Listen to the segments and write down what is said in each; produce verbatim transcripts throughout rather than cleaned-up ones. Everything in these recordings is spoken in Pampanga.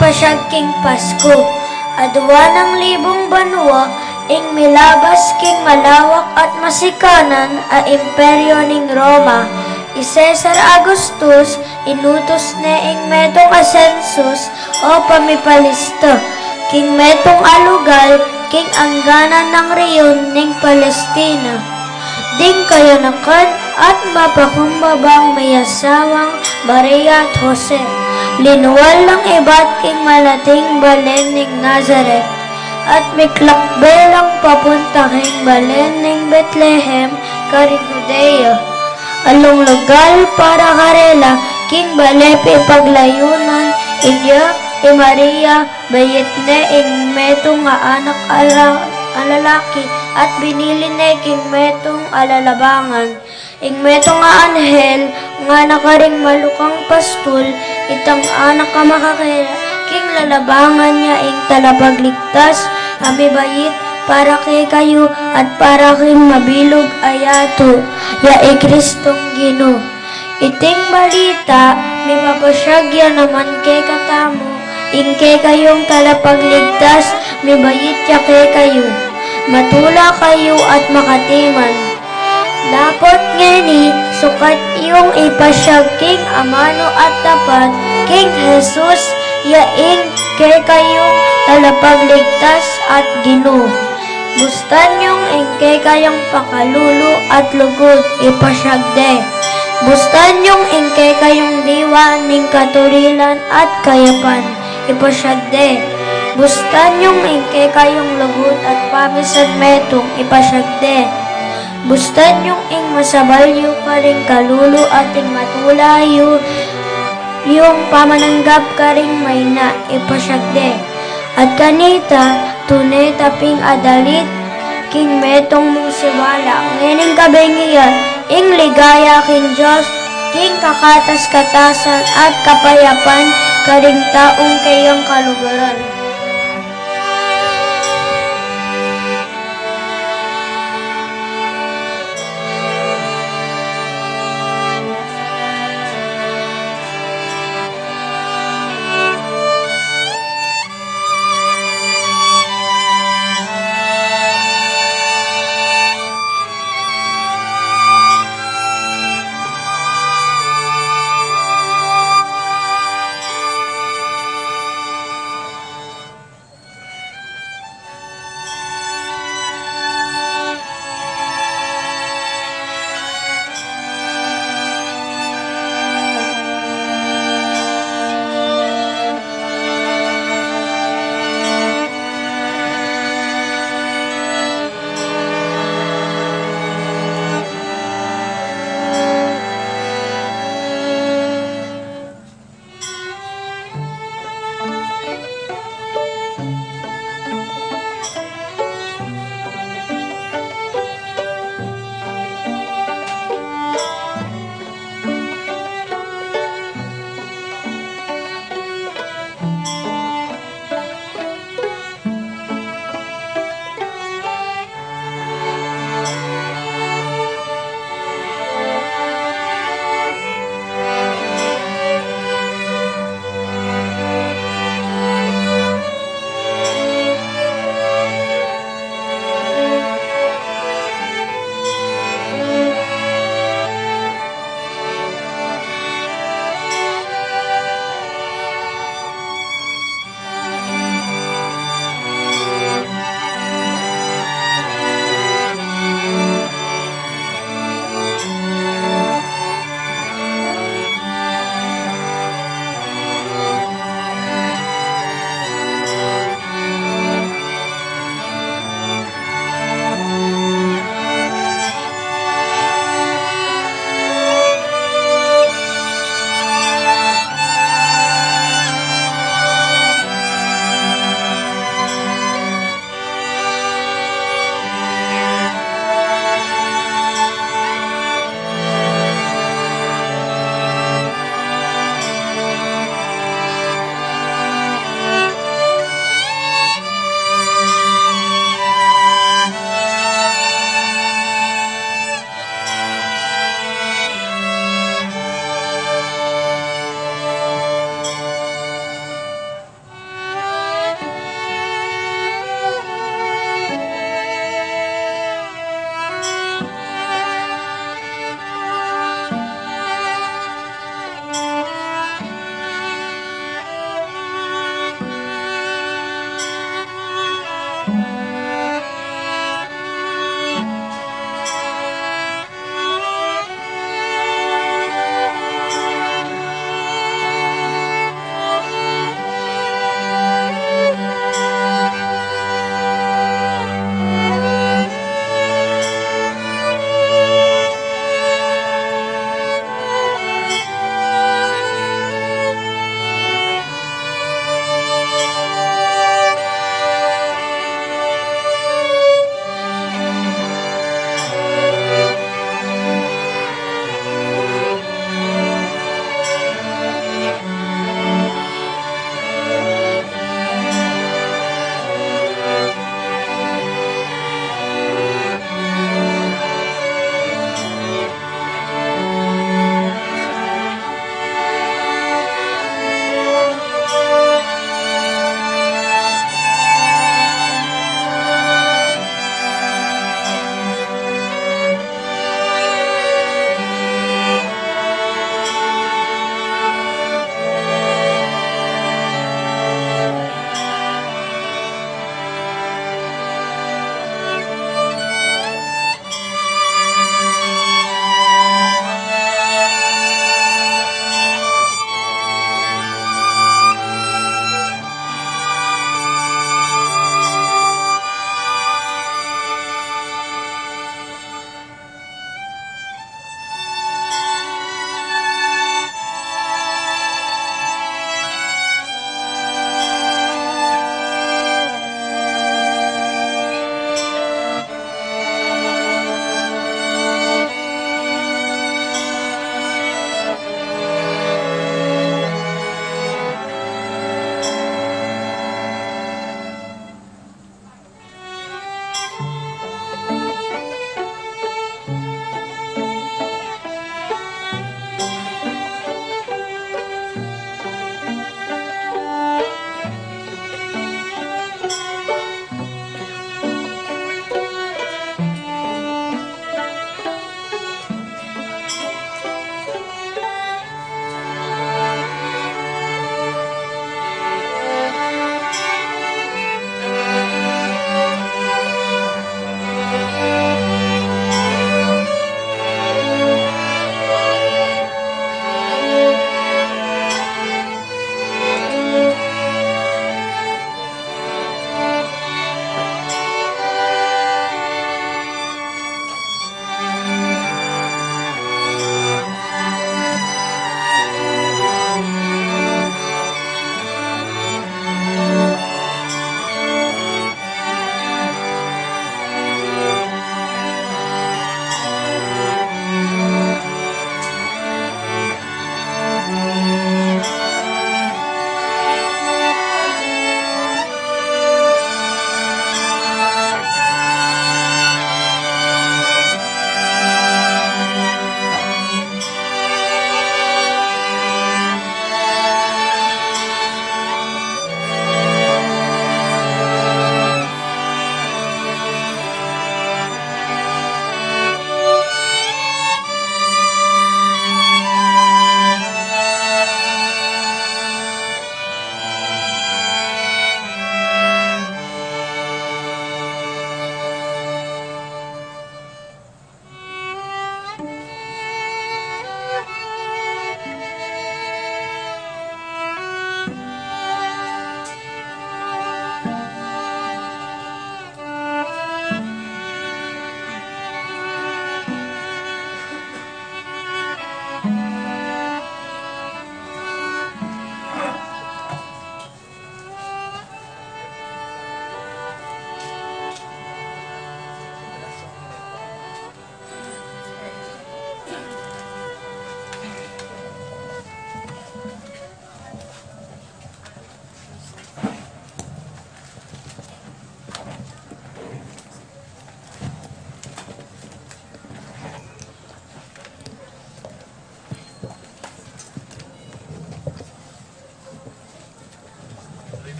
Pasyag king Pasku. Aduan nang libung banua ing milabas king malawak at masikanan a imperyo ning Roma. I Cesar Augustus inutus ne ing metung a sensus o pamipalista king metung a lugal king angganan nang riyun ning Palestina. Ding kayanakan at mapakumbabang miyasawang Maria at Jose. Linual lang ibat king malating balen ning Nazaret, at miklakbe lang papunta king balen ning Betlehem karing Judea. Alung lugal para karela king bale pipaglayunan, inya i Maria, bayit ne ing metung a anak a la-, a lalaki, at binili ne king metung a lalabangan. Ing metung a anghel ngana karing malukang pastul, itang anak a makakela king lalabangan ya ing talapagligtas a mibait para kekayu at para king mabilug a yatu, ya i Kristong Ginu. Iting balita mipapasyag ya naman kekatamu, ing kekayung talapagligtas mibait ya kekayu. Matula kayu at makatiman. Dapot ngeni, sukat yung ipasyag king amanu at tapat king Jesus, ya ing kekayung talapagligtas at Ginu. Bustan yung ing kekayung pakalulu at lugud, ipasyag de. Bustan yung ing kekayung diwa ning katurilan at kayapan, ipasyag de. Bustan yung ing kekayung lugud at pamisan metung, ipasyag de. Bustan yung ing masabal yu karing kalulu at ing matula yu yung pamananggap karing maina, ipasyag de. At kanita, tune ta pin adalit king metung mung siwala ngening kabengi ya, ing ligaya king Dios, king kakatas-katasan at kapayapan karing taung keyang kalugaran.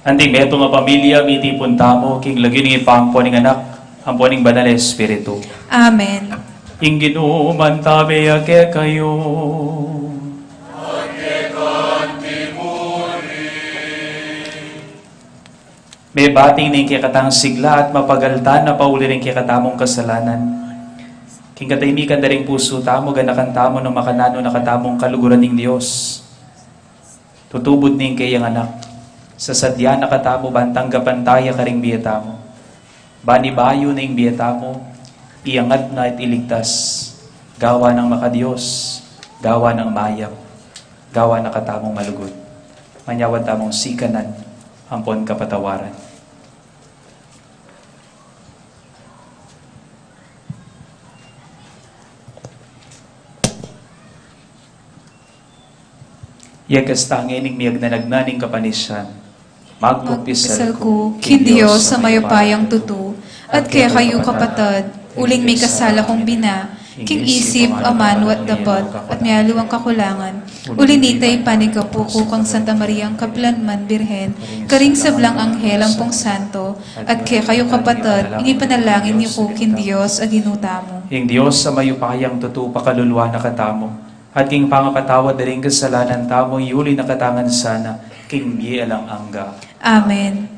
Anting metung a pamilya, mitipun tamu king lagyu ning Ibpa, ampo ning Anak, ampo ning Banal a Espiritu. Amen. Ing Ginu mantabe ya kekayu. Mebati ne ing kekatang sigla at mapagal tana pauli ring kekatamung kasalanan. King katahimikan da ring pusu tamu, ganakan tamu nang makananu na katamung kaluguran ning Dios. Tutubud ne ing keyang Anak, sasadya na katamu ban tanggapan taya karing bie tamu. Bani bayu na ing bie tamu, iangat na at iligtas, gawa nang makadios, gawa nang mayap, gawa na katamung malugud. Manyawan tamung sikanan ampon kapatawaran. Iyakas tang ing miyagnanagnan ning kapanisian. Magkumpisal ku king Dios a mayupayang tutu, at kekayu kapatad, uling mikasala kung bina, king isip, amanu at dapat, at mialiwang kakulangan. Uli nita, ipanyawad ku kang Santa Mariang kapilanman Birhen, karing sablang anghel ampong santo, at kekayu kapatad, ing ipanalangin yu ku king Dios a Ginu tamu. Ing Dios a mayupayang tutu pakaluluan na katamu, at king pangapatawad da ring kasalanan tamu, iuli na katamu ngan sana king bie alang angga. Amen.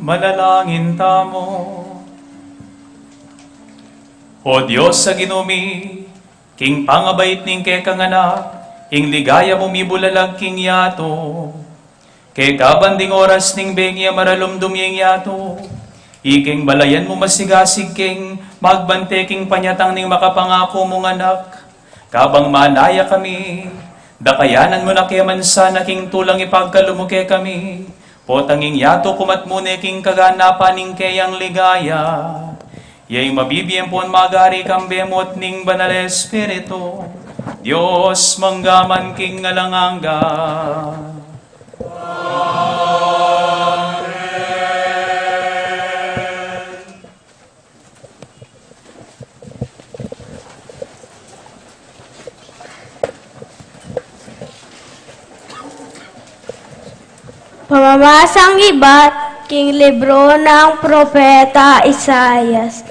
Manalangin tamu. O Dios a Ginu mi, king pangabait ning kekang Anak, ing ligaya mu mibulalag king yatu. Keka ban ding oras ning bengi a maralumdum ya ing yatu, ikeng balayan mu masigasig keng magbante king panyatang ning makapangaku mung Anak. Kabang manaya kami, dakayanan mu na ke man sana king tulang ipagkalub mu kekami, potang ing yatu kumat mu ne king kaganapan ning keyang ligaya. Iya ing mabibie ampon magari kambe mu at ning Banal a Espiritu, Dios mangga man king alang angga. Amen. Pamamasang ibat king libru nang propeta Isaias.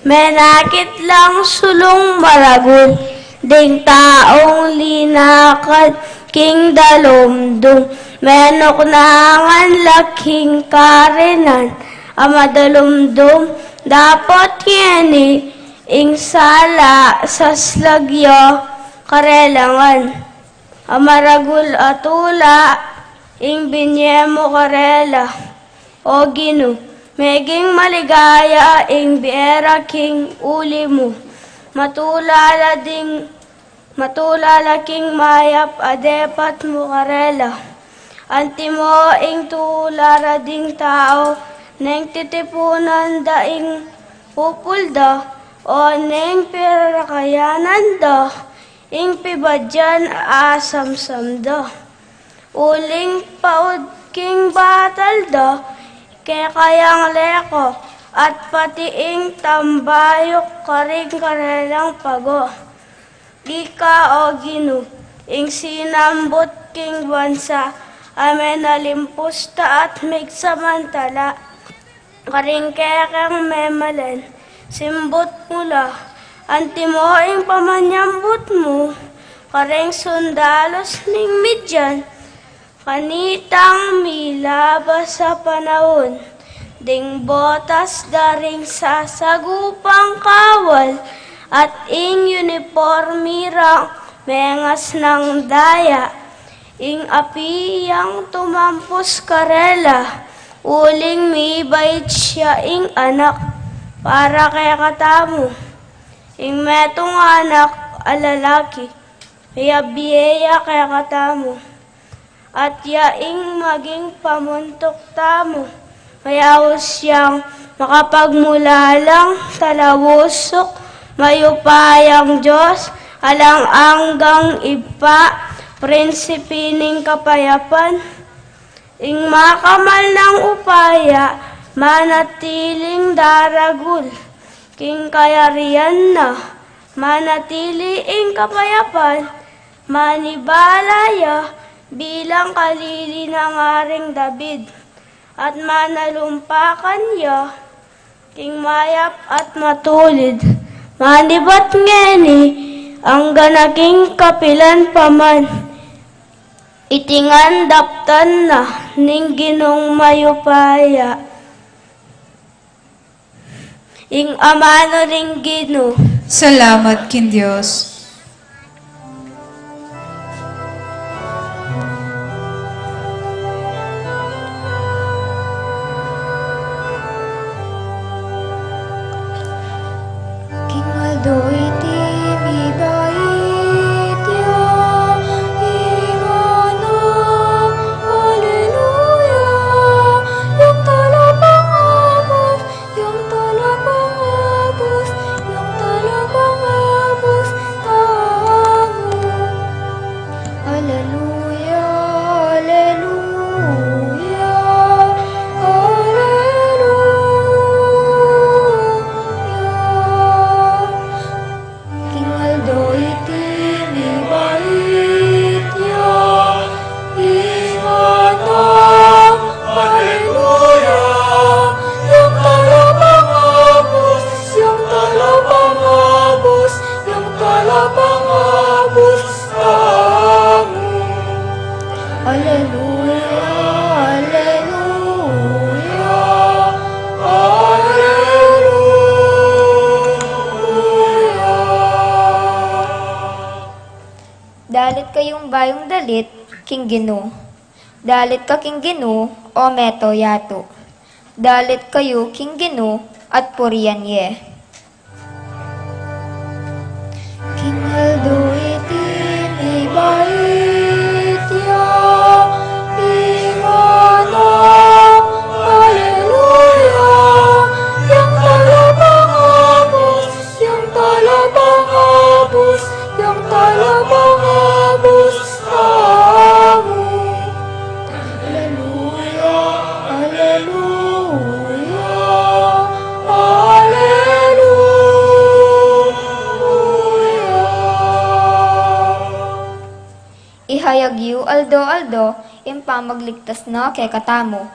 Menakit lang sulung maragul ding taung linakad king dalumdum, menuknangan la king karinan a madalumdum, dapot ngeni ing sala saslag ya karela ngan. A maragul a tula ing binie mu karela, O Ginu, meging maligaya ing bie ra king uli mu. Matula la ding, matula la king mayap a depat mu karela. Antimo ing tula ra ding tau neng titipunan da ing pupul da, O neng pirakayanan da, ing pibadian asamsam da. Uling paud king batal da, kekayang leko, at pati ing tambayuk karing karelang pago. Ika, o Ginu, ing sinambut king bansa, a menalimpus ta at migsamantala karing kekeng memalen, simbut mu la, antimo ing pamanyambut mu karing sundalus ning Midian, kanitang milabas a panaun, ding botas da ring sasagupang kawal, at ing unipormi rang mengas nang daya. Ing api yang tumampus karela, uling mibait ya ing anak para kekatamu. Ing metung anak a lalaki, miyabie ya kekatamu. At ya ing maging pamuntuk tamu, mayaus yang makapagmulalang talawusuk, mayupayang Dios, alang anggang Ibpa, prinsipi ning kapayapan. Ing makamal nang upaya, manatiling daragul king kayarian na, manatili ing kapayapan, manibala ya bilang kalili nang Aring David, at manalumpakan ya king mayap at matulid, manibat ngeni, anggang king kapilan pa man. Iti ngan daptan na ning Ginung mayupaya. Ing amanu ning Ginu. Salamat king Dios. King aldo iti mibait ya, ing anak, aleluya, yang talapangabus, yang talapangabus, yang talapangabus tamu. Aleluya, aleluya, aleluya. King aldo iti mibait ya, ing anak, aleluya, yang talapangabus, yang talapangabus, yang talapangabus tamu. Aleluya, aleluya, aleluya. Dalit kayung bayung dalit king Ginu. Dalit ka king Ginu, o meto yatu. Dalit kayu king Ginu at purian ye. King aldo iti mibait ya, ing anak, aleluya, yang talapangabus, yang talapangabus, yang talapangabus tamu. Aleluya, aleluya, aleluya. Ihayag yu aldo-aldo ing pamagligtas na kekatamu.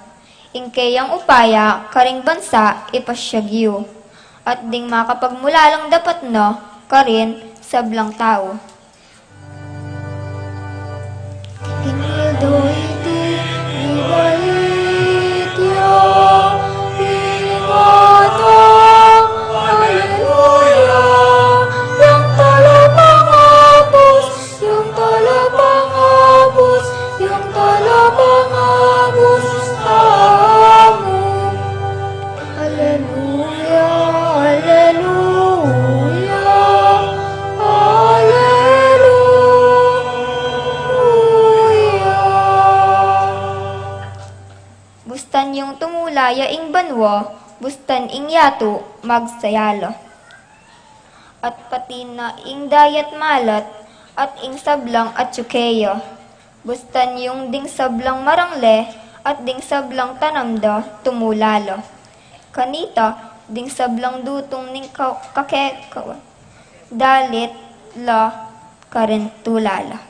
Ing keyang upaya karing bansa ipasyag yu, at ding makapagmulalang dapat na karin sablang tau. King aldo iti mibait ya, ing anak, aleluya, yang talapangabus, yang talapangabus, yang talapangabus tamu. Aleluya, aleluya, aleluya. Bustan yung tumula ya ing banua, bustan ing yatu magsaya la. At pati na ing dayat malat, at ing sablang atsu keya. Bustan yung ding sablang marangle, at ding sablang tanam da tumula la. Kanita, ding sablang dutung ning ka-, kakekawan, dalit la karin tula la.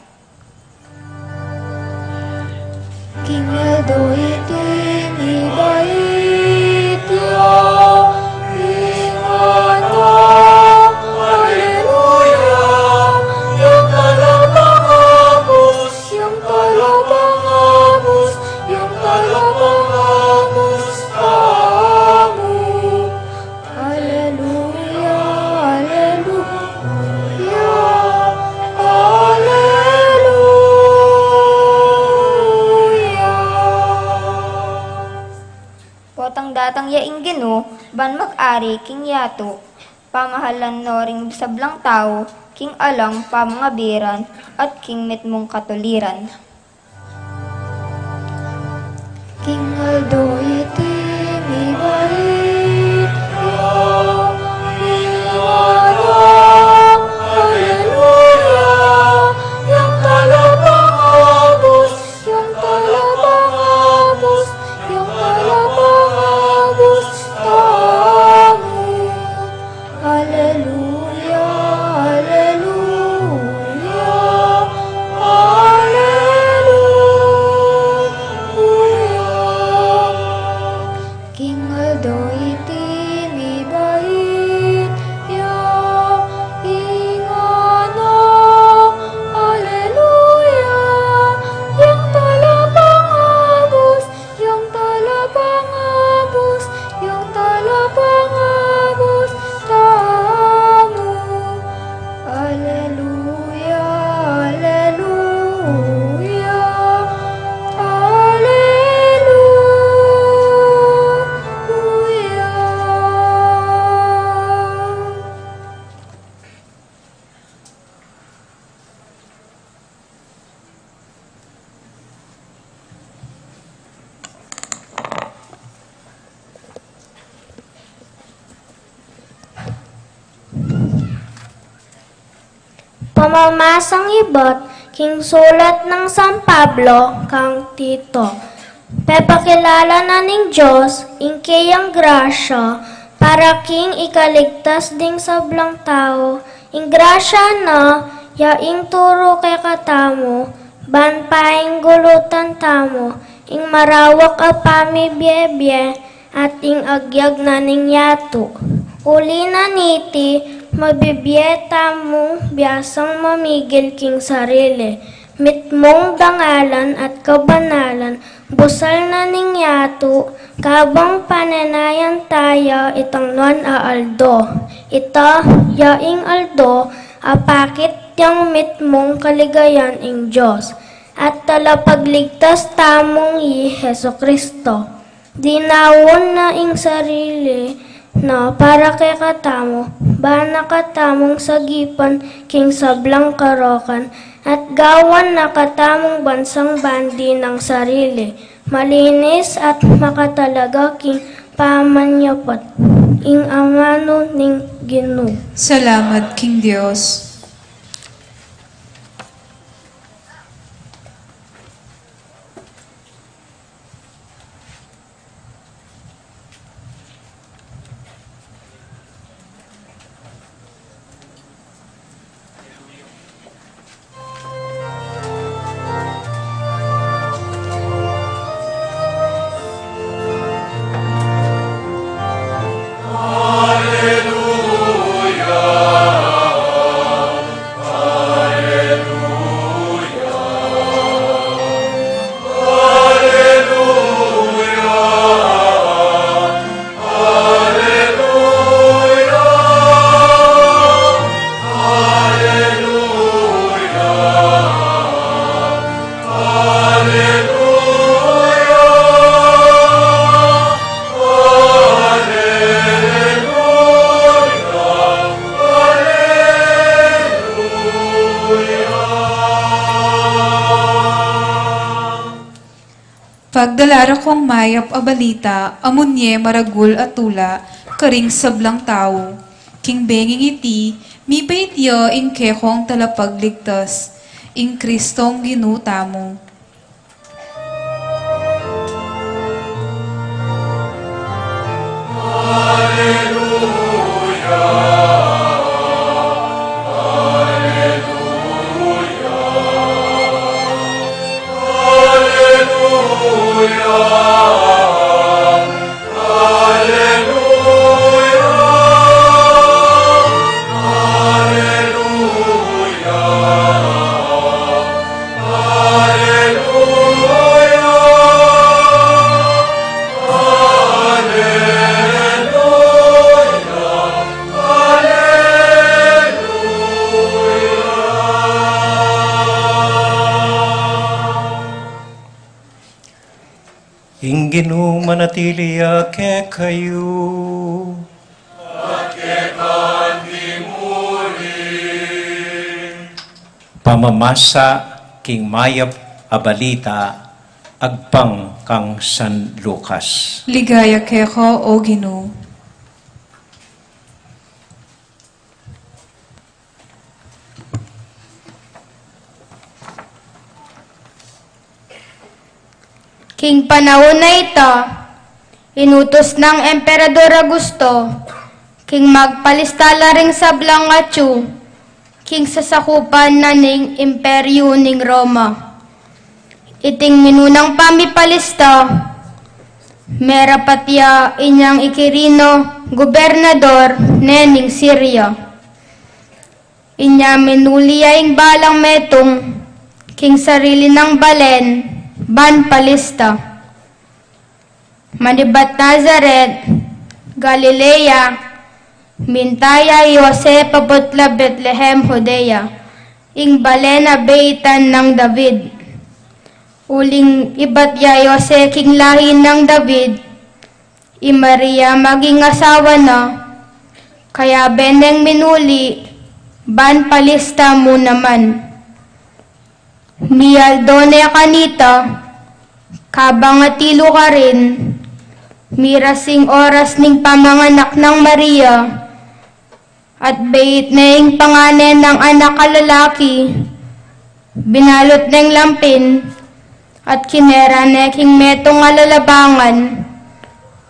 King aldo iti mibait ya, ing anak, aleluya, yang talapangabus, yang talapangabus, yang talapangabus tamu. Aleluya, aleluya, aleluya. Potang datang ya ing Ginu, ban mag-ari king yatu. Pamahalan no ring sablang tau, king alang pamangabiran, at king mitmung katuliran. King aldo iti mibait ya, ing anak, aleluya, yang talapangabus, yang talapangabus, yang talapangabus tamu. Aleluya, aleluya, aleluya. King aldo iti mibait ya, ing anak, aleluya, yang talapangabus, yang talapangabus, yang talapangabus tamu. Aleluya, aleluya, aleluya. Pamamasang ibat king sulat nang San Pablo kang Tito. Pepakilala na ning Dios ing keyang grasya para king ikaligtas ding sablang tau. Ing grasya na ya ing turu kekatamu, ban painggulutan tamu ing marawak a pamibiebie at ing agyag na ning yatu. Uli na niti, mabibie tamung biasang mamigil king sarili, mitmung dangalan at kabanalan, busal na ning yatu, kabang panenayan taya itang nuan a aldo. Ita ya ing aldo a pakit yang mitmung kaligayan ing Dios at talapagligtas tamung i Jesu-Cristo. Dinaun na ing sarili na para kekatamu, ban na katamung sagipan king sablang karokan, at gawan na katamung bansang bandi nang sarili, malinis at makatalaga king pamanyapat, ing amanu ning Ginu. Salamat king Dios. Pagdala ra kung mayap a balita, amunye maragul a tula karing sablang tau. King benging iti, Mibait ya ing kekong Talapagligtas, ing Kristong Ginu tamu. Ing Ginu manatili ya kekayu. Pamamasa king mayap a balita agpang kang San Lucas. Ligaya keka, O Ginu. King panaun a ita, inutus nang Emperador Augusto king magpalista la ring sablang atyu king sasakupan na ning Imperyu ning Roma. Iting minunang pamipalista, merapat ya inyang i Quirino, gobernador ne ning Siria. Inya minuli ya ing balang metung king sarili nang balen ban palista. Manibat Nazaret, Galilea, minta ya i Jose paput la Betlehem, Judea, ing balen a beitan nang David. Uling ibat ya i Jose king lahi nang David, i Maria maging asawa na, kayabe neng minuli ban palista mu naman. Mialdo ne kanita, kabang atilu karin, miras ing oras ning pamanganak nang Maria, at beit ne ing pangane nang anak a lalaki, binalut neng lampin, at kinera ne king metung a lalabangan,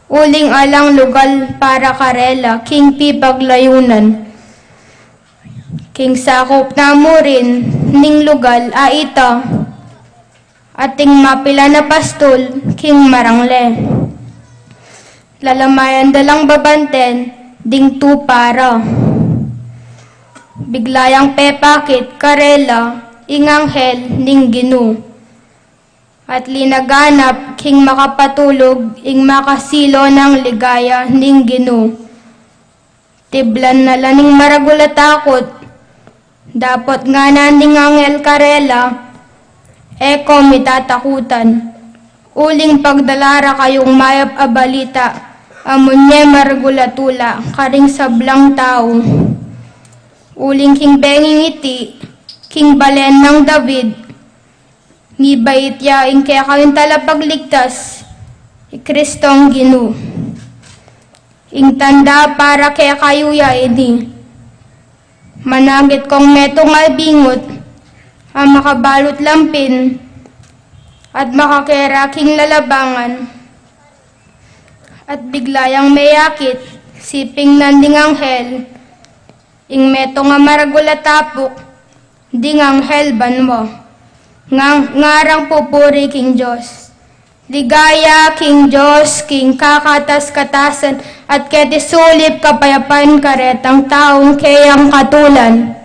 uling alang lugal para karela king pipaglayunan. King sakup na mu rin ning lugal a ita, ating mapilan a pastul king marangle. Lalamayan da lang babanten ding tupa ra. Bigla yang pepakit karela ing anghel ning Ginu. At linaganap king makapatulug ing makasilo nang ligaya ning Ginu. Tiblan na la ning maragul a takut. Dapot ngana ning anghel karela, "E ko mitatakutan. Uling pagdala ra kayung mayap a balita a munye maragul a tula karing sablang tau." Uling king benging iti, king balen nang David, mibait ya ing kekayung Talapagligtas, i Kristong Ginu. Ing tanda para kekayu ya ini. Managit kong metung a bingut a makabalut lampin at makakera king lalabangan. At bigla yang meyakit, siping nanding anghel, ing metung a maragul a tapuk ding anghel banua, ngang ngarang pupuri king Dios. Ligaya king Dios king kakatas-katasan, at keti sulip kapayapan karetang taung keyang katulan.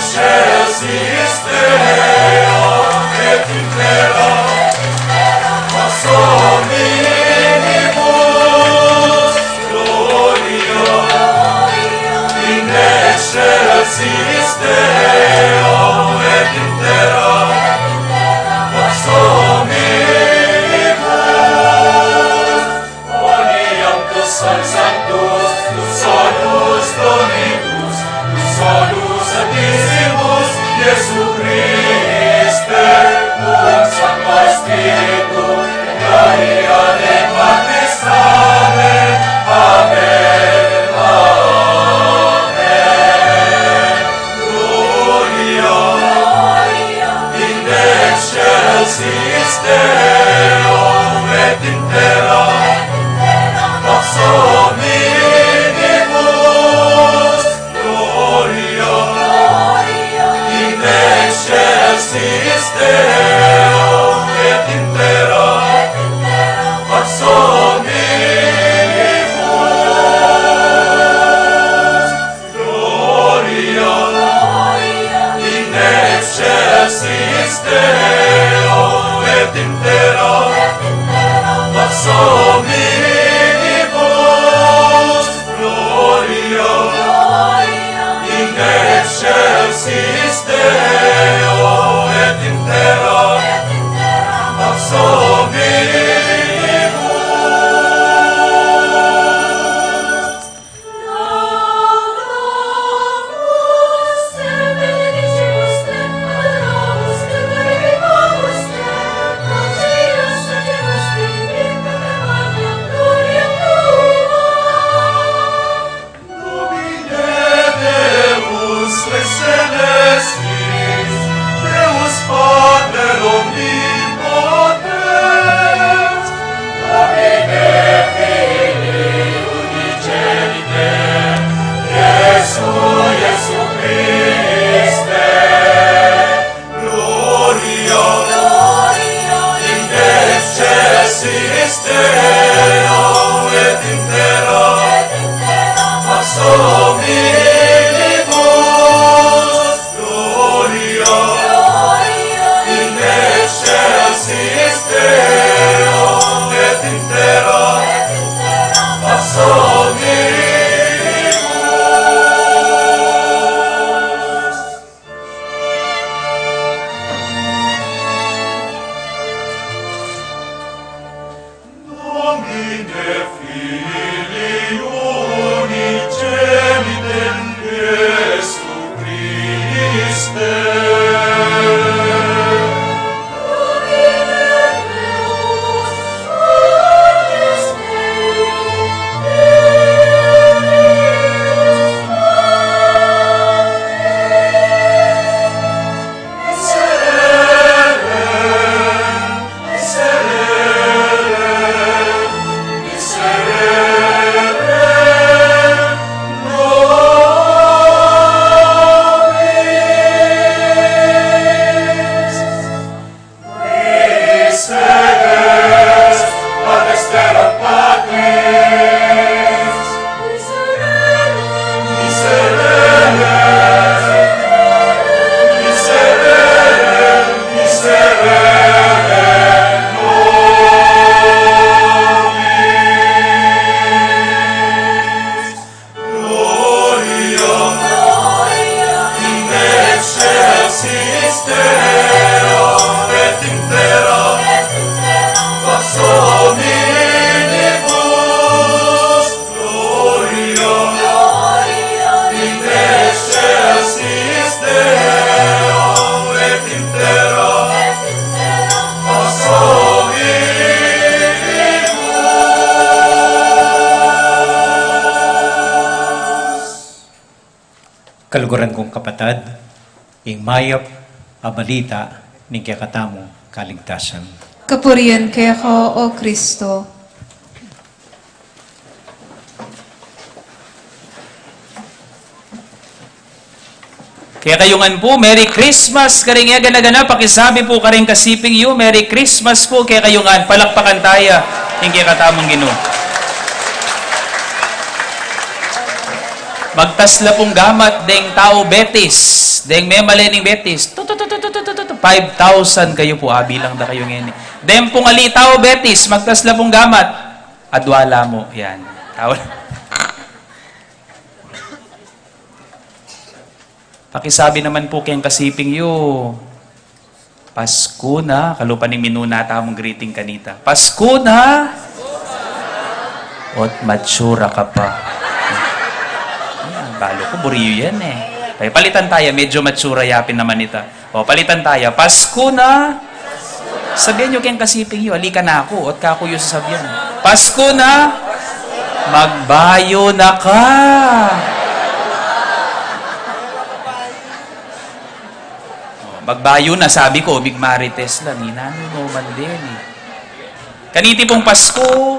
Excelsis Deo et in terra pax hominibus gloria. In excelsis Deo et in terra pax hominibus. Oniam tu Sanctus, tu solus Dominus, tu solus Sanctissimus, Iesu Christe, cum Sancto Spiritu, gloria Dei Patris. Amen. Amen. Amen. Gloria in excelsis Deo et in terra pax hominibus gloria. In excelsis Deo et in terra pax hominibus gloria. In excelsis Deo et in terra pax hominibus gloria. In excelsis Deo et in terra pax hominibus. Domine Deus Rex Celestis, Deus Pater Omnipotens, Domine Filii Unigenite, Iesu, Iesu Christe, gloria in excelsis Deo et in terra pax hominibus gloria. In excelsis Deo et in terra pax hominibus. Domine Filii Unigenite, Iesu Christe. Gloria in excelsis Deo et in terra pax hominibus gloria. In excelsis Deo et in terra pax hominibus. Kaluguran kung kapatad, ing mayap a balita ning kekatamung kaligtasan. Kapurian keka, O Kristo. Kekayu ngan pu, Merry Christmas karing e gana-gana, pakisabi pu karing kasiping yu, Merry Christmas pu kekayu ngan, palakpakan taya ing kekatamung Ginu. Magtas la pung gamat deng tau Betis, deng memale ning Betis. Tu, tu, tu, tu, tu, tu, tu, tu. Five thousand kayu pu, abilang da kayu ngeni. Deng pung ali tau Betis, magtas la pung gamat. Adwa la mu, yan. Tau. Pakisabi naman pu keng kasiping yu, Pasko na, kalupa ning minuna tamung greeting kanita. Pasko na! Ot matsura ka pa. Yan, balu ku, buri yu yan e. Kaya palitan taya, medyo matsura ya pin naman ita. O, palitan taya. Pasko na! Sabian yu keng kasiping yu, ali kanaku, ot kaku yu sasabian. Pasko na! Magbayu na ka! O, magbayu na, sabi ku, mig marites la, ninanu no man din e. Kaniti pung Pasko,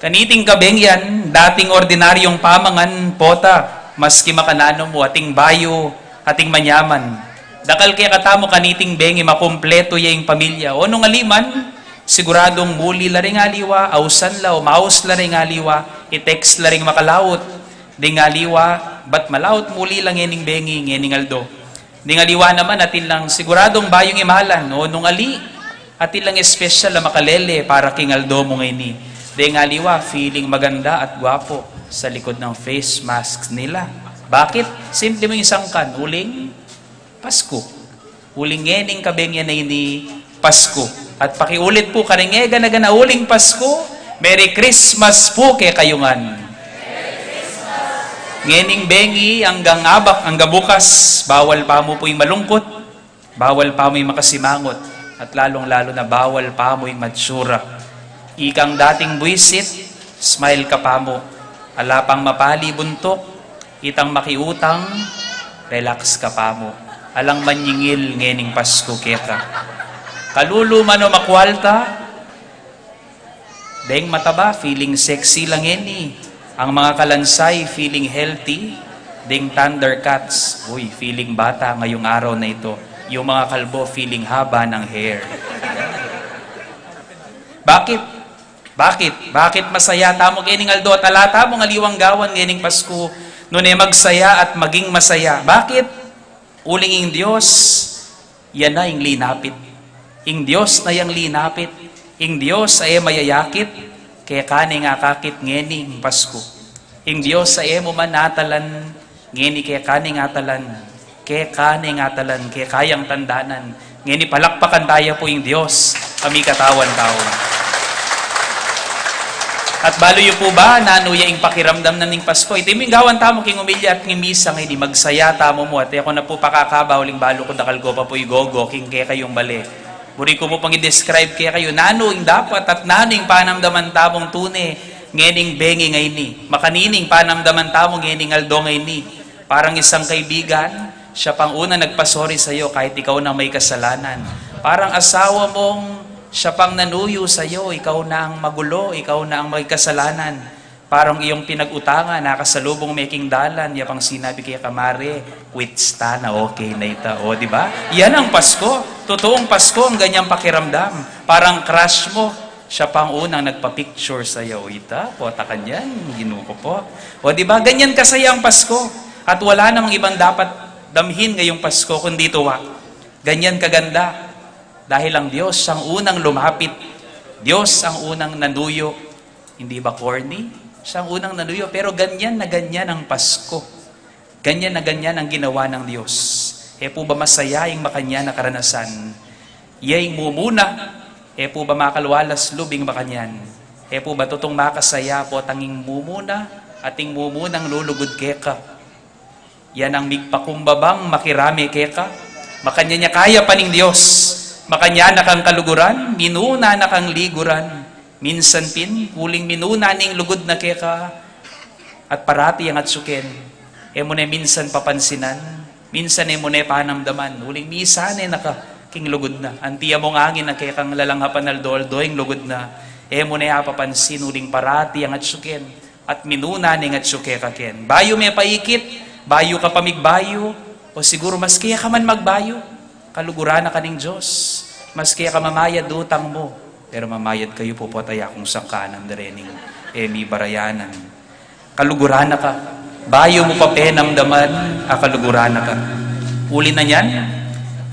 kaniting kabeng yan, dating ordinaryung pamangan, pota, maski makananu mu, ating bayu, ating manyaman. Dakal kekatamu kaniting bengi makumpletu ya ing pamilya. O nung ali man, siguradung muli la ring aliwa, ausan la o maus la ring aliwa, i-text la ring makalaut ding aliwa, bat malaut muli la ngening bengi, ngening aldo. Ding aliwa naman, atin lang siguradung bayung imalan, o nung ali, atin lang espesyal a makalele para king aldo mu ngeni. Ding aliwa, feeling maganda at gwapo sa likod ng face mask nila. Bakit? Simple mu ing sangkan, uling Pasko. Uling ngening kabeng yan a ini Pasko. At pakiulit pu, karing e gana-gana uling Pasko, Merry Christmas pu kekayu ngan. Ngening bengi anggang abak, anggang bukas, bawal pamu pu ing malungkut, bawal pamu ing makasimangot, at lalung-lalu na bawal pamu ing matsura. Ikang dating buisit, smile ka pamu. Ala pang mapali buntuk, itang makiutang, relax ka pamu. Alang manyingil ngening Pasko keka. Kalulu man o makwalta, deng mataba, feeling sexy la ngeni. Ang mga kalansay, feeling healthy. Deng Thundercats, uy, feeling bata ngayong araw na ito. Yung mga kalbo, feeling haba ng hair. Bakit? Bakit? Bakit masaya tamu ngening aldo at ala tamung aliwang gawan ngening Pasko? Nune magsaya at maging masaya. Bakit? Uling ing Dios, ya na ing linapit. Ing Dios na yang linapit. Ing Dios a e mayayakit, keka ne ing akakit ngening Pasko. Ing Dios a e mu man atalan, ngeni keka ne ing atalan, keka ne ing atalan, keka yang tandanan. Ngeni palakpakan taya pu ing Dios a mikatawan tau. At balu yu pu ba nanu ya ing pakiramdam na ning Pasko? Iti mu ing gawan tamu king omilya at king misa ngeni, magsaya tamu mu. At e ku na pu pakakaba uling balu ku dakal ku pa pu igogo king kekayung bale. Buri ku pu pang i-describe kekayu nanu ing dapat at nanu ing panamdaman tamung tune ngening bengi ngeni. Makanini ing panamdaman tamu ngening aldo ngeni. Parang isang kaibigan, siya pang unang nagpa-sorry sa'yo kahit ikaw na may kasalanan. Parang asawa mong siya pang nanuyu sa'yo, ikaw na ang magulo, ikaw na ang may kasalanan. Parang iyong pinag-utangan, nakasalubung me king dalan, ya pang sinabi keka, "Mare, quits ta na, okay na ita." O, di ba? Yan ang Pasko. Totoong Pasko ang ganyang pakiramdam. Parang crush mo, siya pang unang nagpa-picture sa'yo. Ita, pota kanyan, Ginu ku po. O, di ba? Ganyan kasaya ang Pasko. At wala namang ibang dapat damhin ngayong Pasko kundi tuwa. Ganyan kaganda. Dahil ang Diyos siyang unang lumapit. Diyos ang unang nanuyo. Hindi ba corny? Siyang unang nanuyo, pero ganyan na ganyan ang Pasko. Ganyan na ganyan ang ginawa ng Diyos. E pu ba masaya ing makanyan a karanasan? Iya ing mumuna, e pu ba makalwalas lub ing makanyan? E pu ba tutung makasaya potang ing mumuna at ing mumunang lulugud keka? Yan ang migpakumbabang makirame keka. Makanyan ya kayapan ing Dios. Makanyan na kang kaluguran, minuna na kang liguran. Minsan pin, uling minuna ning lugud na keka, at parati yang atsuken. E mu ne minsan papansinan, minsan e mu ne panamdaman, uling misan e na ka king lugud na. Anti ya mung angin a kekang lalanghapan aldo-aldo ing lugud na. E mu ne apapansin, uling parati yang atsuken. At minuna ne ing atsu keka ken. Bayu me paikit, bayu ka pa migbayu, o siguru maski e ka man magbayu, kaluguran na ka ning Dios. Maski e ka mamayad utang mu, pero mamayad kayu pu, pota ya kung sangkanan da rening e mi barayanan. Kaluguran na ka. Bayu mu pa penamdaman a kaluguran na ka. Uli na niyan,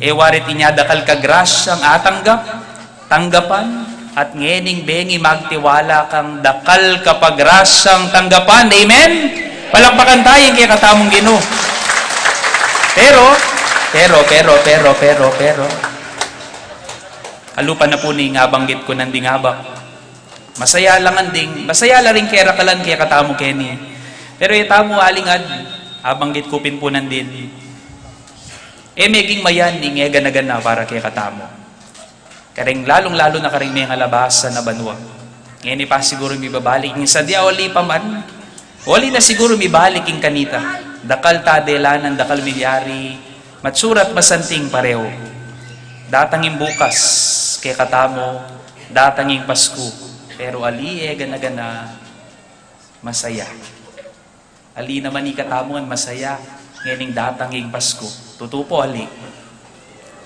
e wari inya dakal ka grasyang atanggap, tanggapan, at ngening bengi magtiwala kang dakal ka pa grasyang tanggapan. Amen? Palakpakan taya ing kekatamung Ginu. Pero, pero, pero, pero, pero, pero, alupa na pu ning abanggit ku nanding abak. Masaya la ngan ding, masaya la ring kerakalan kekatamu keni. Pero itamu alingad, abanggit ku pin pu nandin, e meging mayan ing egana-gana para kekatamu. Karing lalung-lalu na karing mengalabas na banua. Ngeni pa siguru mibabalik ing sadya, uli pa man, uli na siguru mibalik ing kanita. Dakal ta delanan, dakal milyari, matsurat masanting pareu. Datang ing bukas, kekatamu, datang ing Pasku. Pero ali egana-gana, masaya. Ali naman ikatamu ngan masaya ngening datang ing Pasku. Tutu pu, ali.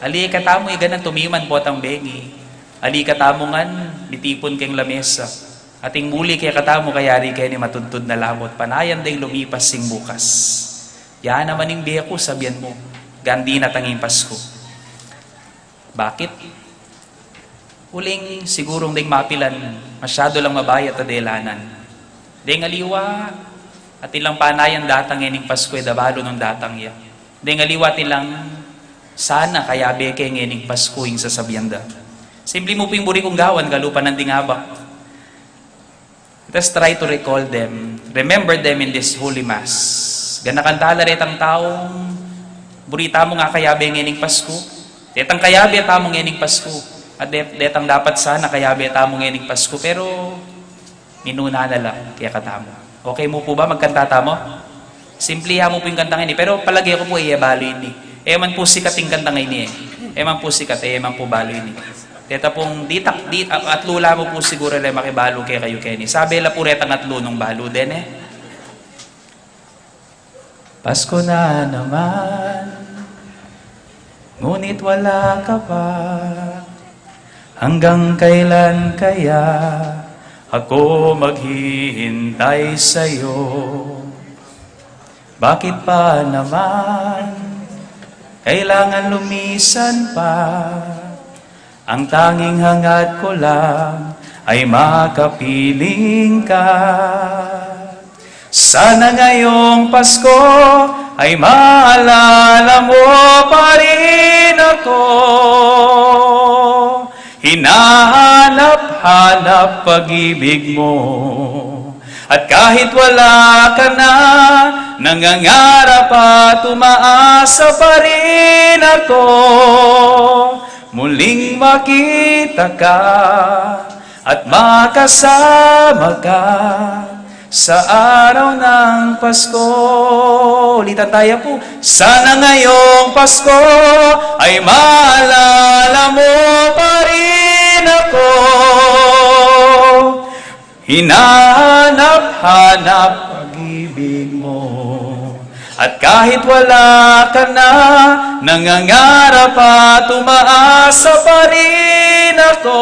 Ali ikatamu, iganan tumiman potang bengi. Ali ikatamu ngan mitipun keng lamesa. Ating muli kekatamu kayari keni matudtud na lamut. Panayan deng lumipas ing bukas. Ya naman ing bie ku, sabian mu, gandi na tang ing Pasku. Bakit? Uling sigurung deng mapilan, masyadu lang mabayat a delanan. Deng aliwa, atin lang panayan datang ngening Pasku, e da balu nung datang ya. Deng aliwa, atin lang sana kayabe ke ngening Pasku ing sasabian da. Simpli mu pu ing buri kung gawan, kalupa nanding abak. Let us try to recall them, remember them in this Holy Mass. Ganakan tala retang taung buri tamung akayabe ngening Pasku. Detang kayabe tamu ngening Pasku. At de-, detang dapat sana kayabe tamu ngening Pasku. Pero minuna na la kekatamu. Okay mu pu ba magkanta tamu? Simplihan mu pu ing kantang ini, pero palage ku pu, e balu ini. E man pu sikat ing kantang ini, e. E man pu sikat, e man pu balu ini. Deta pung ditak, di, a-, atlu la mu pu siguru le makibalu kekayu keni. Sabe la pu retang atlu nung balu dene. Pasko na naman, ngunit wala ka pa. Hanggang kailan kaya ako maghihintay sa'yo? Bakit pa naman kailangan lumisan pa? Ang tanging hangat ko lang ay makapiling ka. Sana ngayong Pasko ay maalala mo pa rin ako. Hinahanap-hanap pag-ibig mo. At kahit wala ka na, nangangarap at umaasa pa rin ako. Muling makita ka at makasama ka sa araw ng Pasko. Ulitan taya pu. Sana ngayong Pasko ay maalala mo pa rin ako. Hinahanap-hanap pag-ibig mo. At kahit wala ka na, nangangarap at umaasa pa rin ako.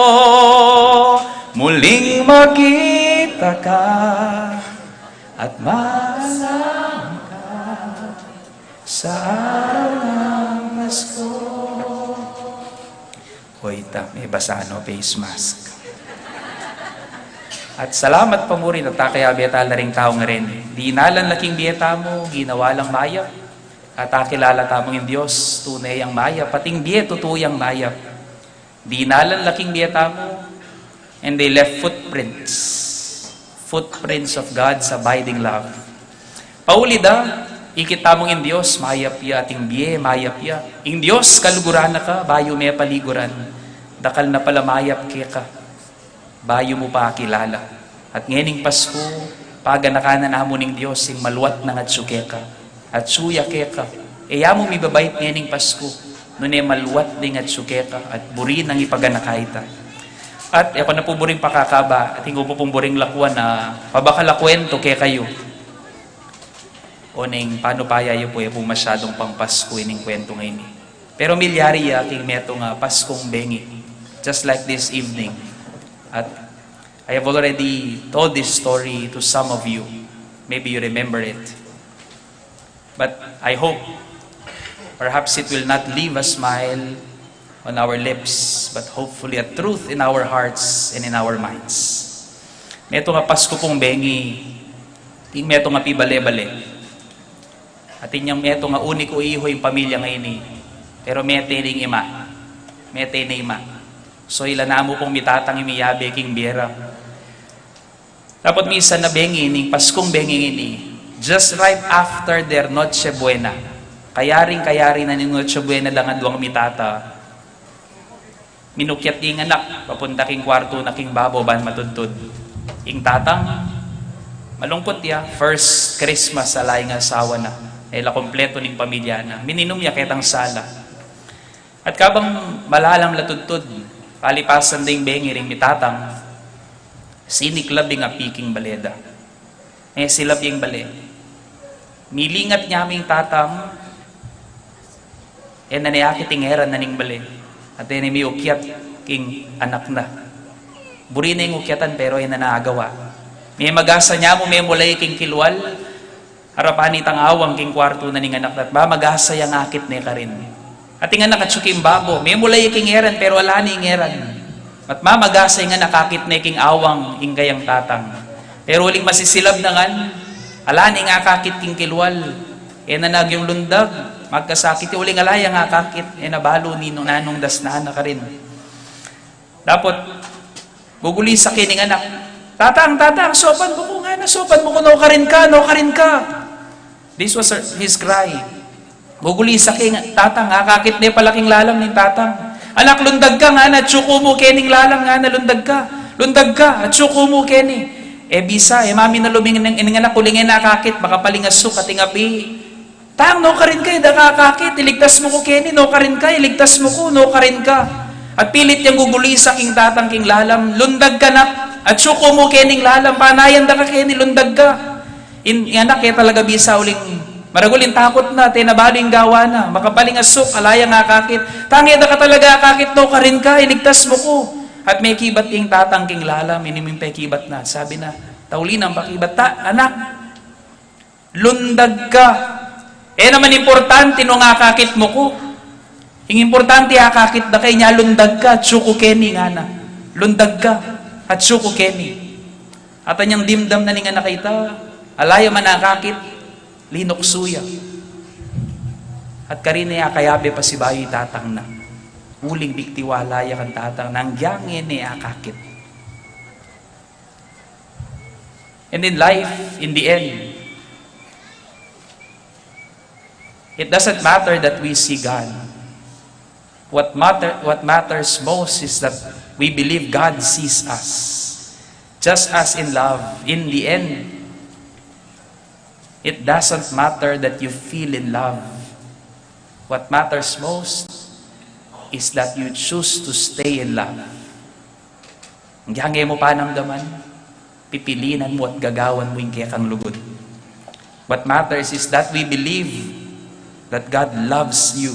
Muling makita ka at makasama ka sa araw ng Pasko. Hoy, ta, me basa no face mask. At salamat pa mu rin at akayabe tala ring tau ngareni. Dinalan la king bie tamu, ginawa lang mayap. At akilala tamung ing Dios, tune yang mayap. Pati ing bie, tutu yang mayap. Dinalan la king bie tamu, and they left footprints. Footprints of God's abiding love. Pauli da, ikit tamung ing Dios, mayap ya, at ing bie, mayap ya. Ing Dios, kaluguran na ka, bayu me paliguran. Dakal na pala mayap keka, bayu mu pa akilala. At ngening Pasku, paganaka na namu ning Dios ing maluat nang atsu keka. Atsu ya keka. E ya mu mibabait ngening Pasku, nune maluat ding atsu keka, at buri nang ipaganaka ita. At e ku na pu buring pakakaba, atin ku pu pung buring lakuan a pabakal a kwentu kekayu. Oneng panu pa ya yu pu, e pu masyadung pang Pasku ining kwentu ngeni. Pero milyari ya king metung a Paskung bengi, just like this evening. At I have already told this story to some of you. Maybe you remember it. But I hope, perhaps it will not leave a smile on our lips, but hopefully a truth in our hearts and in our minds. Metung a Pasku pung bengi, ing metung a pibale-bale. Atin yang metung a uniku ihu ing pamilya ngeni, pero mete ning ima. Mete ning ima. So, ila namu pung mitatang ing miyabe king bie ra. Dapot misan a bengi, ning Paskung bengi ngeni, just right after their Noche Buena. Kayaring-kayari na ning Noche Buena dang aduang mitata, minukyat ding anak papunta king kuartu na king babo ban matudtud. Ing tatang, malungkut ya, first Christmas ala ing asawa na. E la kumpletu ning pamilya na. Mininum ya ketang sala. At kabang malalam la tudtud, palipasan ding bengi ring mitatang, siniklab ing api king bale da. E, silab ing bale. Milingat nyamu ing tatang, e na ne akit ing eran na ning bale. At e ne miukyat king anak na. Buri ne ing ukyatan, pero e na ne agawa. Memagasa nyamu, memulay king kilwal, arapan itang awang king kuartu na ning anak na, at mamagasa yang akit ne karin. At ing anak atyu king babo, memulay king eran, pero ala ne ing eran. At mamagasa ing anak, akit ne king awang ing kayang tatang. Pero uling masisilab na ngan, ala ne ing akakit king kilwal. E na ne agyang lundag, magkasakit ya, uling ala yang akakit, e na balu nung nanung dasnan na karin. Dapot, gugulisak keni ing anak. "Tatang, tatang, saupan mu ku," ngana, "saupan mu ku, nukarin ka, nukarin ka." This was her, his cry. Gugulisak keni ing tatang, akakit ne pala king lalam ning tatang. "Anak, lundag ka," ngana, "atyu ku mu keni king lalam," ngana, "lundag ka, lundag ka, atyu ku mu keni." E bisa, e maminalub ing, ing anak, uling e na akakit, makapalingasuk ating api. "Tang, nukarin ka, e da ka akakit, iligtas mu ku keni, nukarin ka, iligtas mu ku, nukarin ka." At pilit yang gugulisak ing tatang king lalam, "Lundag ka, nak, atyu ku mu keni king lalam, panayan da ka keni, lundag ka." In, ing anak e talaga bisa uling, maragul ing takut na, at e na balu ing gawa na, makapalingasuk, ala yang akakit. "Tang, e da ka talaga akakit, nukarin ka, iligtas mu ku." At mekibat ing tatang king lalam, ini mu ing pekibat na, sabi na, tauli nang pakibat, "Ta, anak, lundag ka. E naman importante nung akakit mu ku. Ing importante, akakit da ka, inya lundag ka, atyu ku keni," ngana. "Lundag ka, atyu ku keni." At anyang dimdam na ning anak a ita, ala ya man akakit, linuksu ya. At karin e akayabe pasibayu i tatang na. Uling miktiwala ya kang tatang na, agyang e ne akakit. And in life, in the end, it doesn't matter that we see God. What matter, what matters most is that we believe God sees us. Just as in love, in the end, it doesn't matter that you feel in love. What matters most is that you choose to stay in love. Agyang e mu panamdaman, pipilinan mu at gagawan mu ing kekang lugud. What matters is that we believe that God loves you.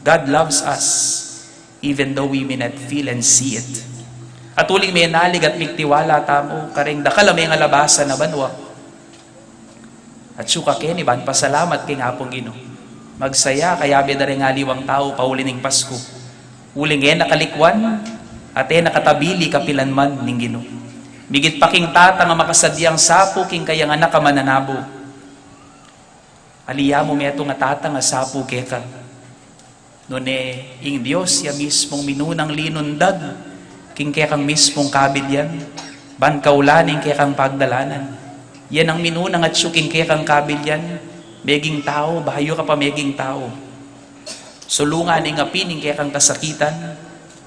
God loves us, even though we may not feel and see it. At uling menalig at miktiwala tamu karing dakal a mengalabasan a banua. Atyu ka keni ban pasalamat king Apung Ginu. Magsaya, kayabe da reng aliwang tau pauli ning Pasku. Uling e na kalikwan, at e na katabili kapilan man ning Ginu. Migit pa king tatang a makasadyang sapu king kayang anak a mananabu. Ali ya mu metung a tatang a sapu keka. Nune ing Dios ya mismung minunang linundag king kekang mismung kabilyan, ban kaulan ning kekang pagdalanan. Yan ang minunang atyu king kekang kabilyan, meging tau, bayu ka pa meging tau. Sulungan ing api ning kekang kasakitan,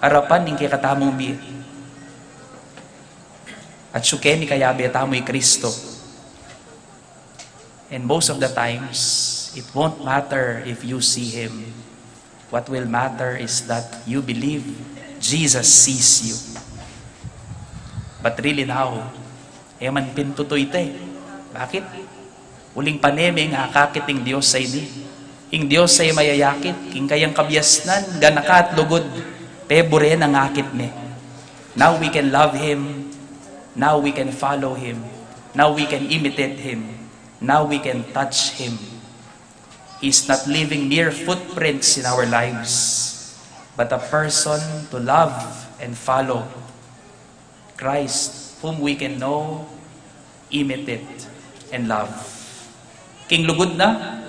arapan ning kekatamung bie. Atyu keni kayabe tamu i Kristo. And most of the times, it won't matter if you see him. What will matter is that you believe Jesus sees you. But really now, e man pin tutu ita e. Bakit? Uling pane meng akakit ing Dios a ini. Ing Dios a mayayakit king kayang kabiasnan, ganaka at lugud, pebure nang akit ne. Now we can love him. Now we can follow him. Now we can imitate him. Now we can touch him. He's not leaving mere footprints in our lives, but a person to love and follow. Christ, whom we can know, imitate, and love. King lugud na,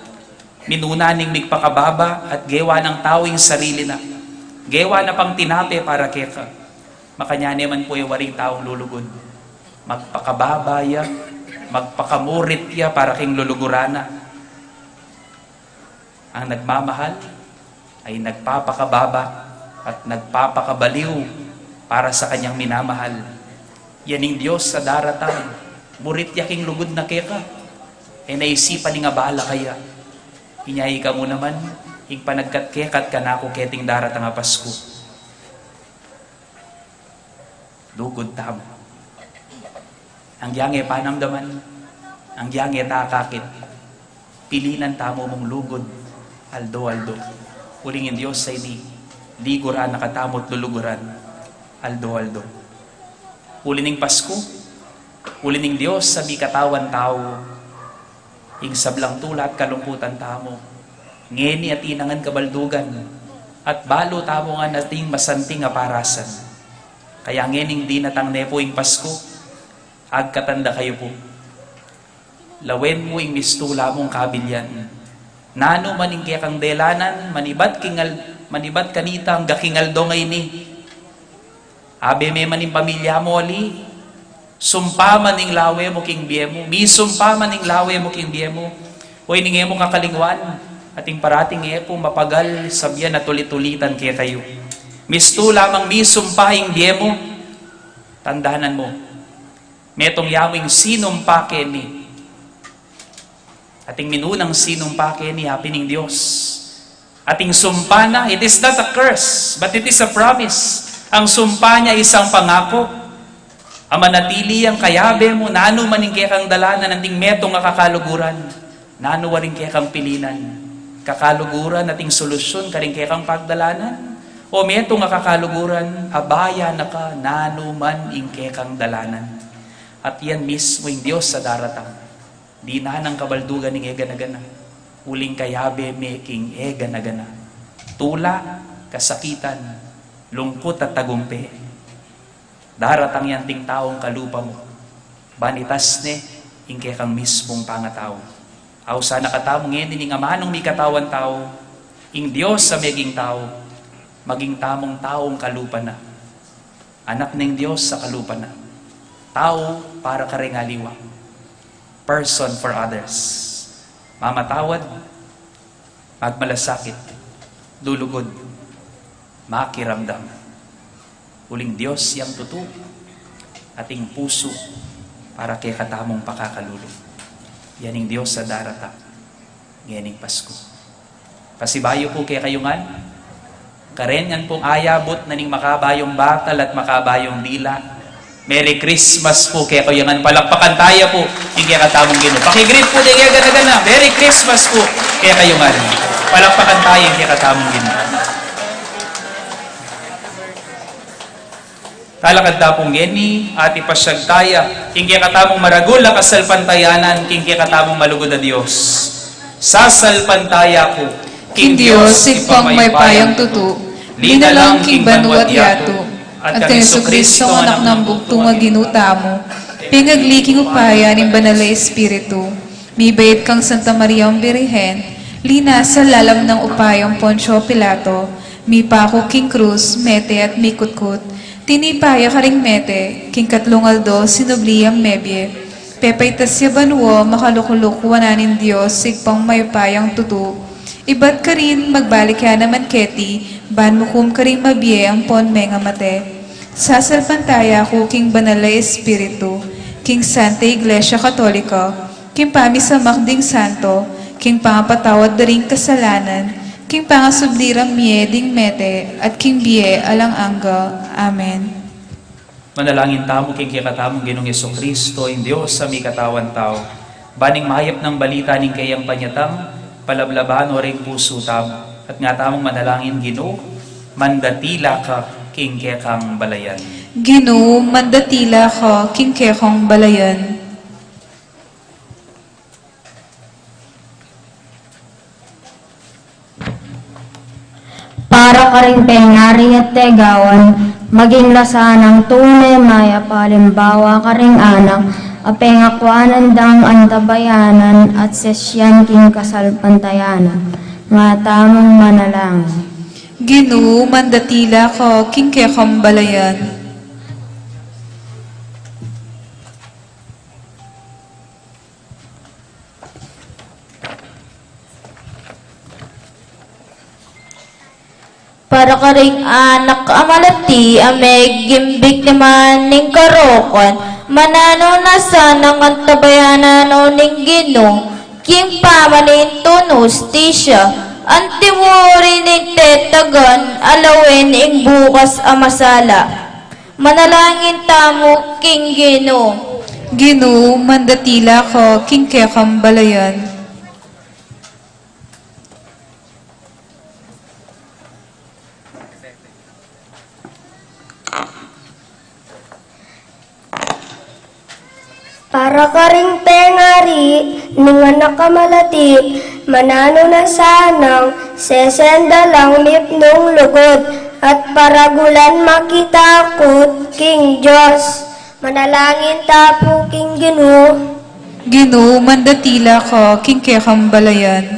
minuna ning migpakababa at gewa nang tau ing sarili na. Gewa na pang tinape para keka. Makanyan e man pu e waring taung lulugud. Magpakababa ya, magpakamurit ya para king luluguran na. Ang nagmamahal ay nagpapakababa at nagpapakabaliw para sa kanyang minamahal. Yan ing Dios a daratang, murit ya king lugud na keka. E na isipan ing abala kaya. Inya ika mu naman, ing panagkat keka at kanaku keting daratang a Pasku. Lugud tamu. Anggyang e panamdaman, anggyang e takakit, pilinan tamu mung lugud, aldo-aldo. Uling ing Dios a ini, liguran na katamu't luluguran, aldo-aldo. Uli ning Pasku, uli ning Dios a mikatawan tau, ing sablang tula at kalungkutan tamu, ngeni atin ngan kabaldugan, at balu tamu ngan ating masanting a parasan. Kaya ngening dinatang ne pu ing Pasku, agkatan da kayu pu. Lawen mu ing mistula mung kabilyan. Nanu man ing kekang delanan, manibat king al-, manibat kanita angga king aldo ngeni. Abe me man ing pamilya mu ali, sumpa man ing lawe mu king bie mu, misumpa man ing lawe mu king bie mu, o ining e mu kakalingwan, ating parating e pu mapagal, sabian at ulit-ulitan kekayu. Mistula mang misumpa ing bie mu, tandanan mu, metung ya mu ing sinumpa keni. Ating minunang sinumpa keni, apin ning Dios. Ating sumpa na, it is not a curse, but it is a promise. Ang sumpa niya isang pangako. A manatili yang kayabe mu, nanu man ing kekang dalanan, anting metung a kakaluguran, nanu waring kekang pilinan. Kakaluguran ating solusyun karing kekang pagdalanan, o metung a kakaluguran, abaya na ka, nanu man ing kekang dalanan. At yan mismu ing Dios a daratang. Dinan nang kabaldugan ing e gana-gana, uling kayabe me king e gana-gana. Tula, kasakitan, lungkut at tagumpe. Daratang yan ting taung kalupa mu. Banitas ne ing kekang mismung pangatau. Ausan na katamu ngeni ning amanung mikatawan tau, ing Dios a meging tau, maging tamung taung kalupa na. Anak ning Dios a kalupa na. Tau para kareng aliwa. Person for others. Mamatawad, magmalasakit, lulugud, makiramdam. Uling Dios yang tutu, ating pusu para kekatamung pakakalulu. Yan ing Dios a daratang ngening Pasku. Pasibayu pu kekayu ngan, karen ngan pung ayabut na ning makabayung batal at makabayung dila. Merry Christmas pu kekayu ngan, palakpakan taya pu ing kekatamung Ginu. Pakigreet pu deng e gana-gana, Merry Christmas pu kekayu ngan. Palakpakan taya ing kekatamung Ginu. Talakad ta pung ngeni, at ipasyag taya ing kekatamung maragul a kasalpantayanan king kekatamung malugud a Dios. Sasalpantaya ku king Dios, Ibpang mayupayang tutu, linalang king banua't yatu, at kang Jesucristo, Anak nang bugtung a Ginu tamu, pengagli king upaya ning Banal a Espiritu, mibait kang Santa Mariang Birhen, linasa lalam nang upayang Poncio Pilato, mipaku king krus, mete at mikutkut, tinipa ya karing mete, king katlung aldo sinubli yang mebie, pepaitas ya banua, makalukluk wanan ning Dios Ibpang mayupayang tutu, ibat karin magbalik ya naman keti, ban mukum karing mabie ampon mengamate. Sasalpantaya ku king Banal a Espiritu, king Santa Iglesia Katolika, king pamisamak ding santo, king pangapatawad da ring kasalanan, king pangasubli rang mie ding mete, at king bie alang angga. Amen. Manalangin tamu king kekatamung Ginung Jesucristo, ing Dios a mikatawan tau, ban ing mayap nang balita ning keyang panyatang, palablaban no ring pusu tamu. At nga tamung manalangin, Ginu, mandatila ka king kekang balayan. Ginu, mandatila ka king kekang balayan. Karing pengari at tegawan, maging la sanang tune mayap a alimbawa karing anak a pengakuanan dang antabayanan at sesyan king kasalpantayanan. Nga tamung manalangin. Ginu, mandatila ka king kekang balayan. Para karing anak a malati a meging biktima ning karokan, mananu na sanang antabayanan no ning Ginu, king pamanintu nang hustisya, anti mu rin ing tetagan a lawen ing bukas a masala. Manalangin tamu king Ginu. Ginu, mandatila ka king kekang balayan. Para karing pengari ning anak a malati, mananu na sanang sesen da lang mipnung lugud at paragulan makitakut king Dios. Manalangin tamu king Ginu. Ginu, mandatila ka king kekang balayan.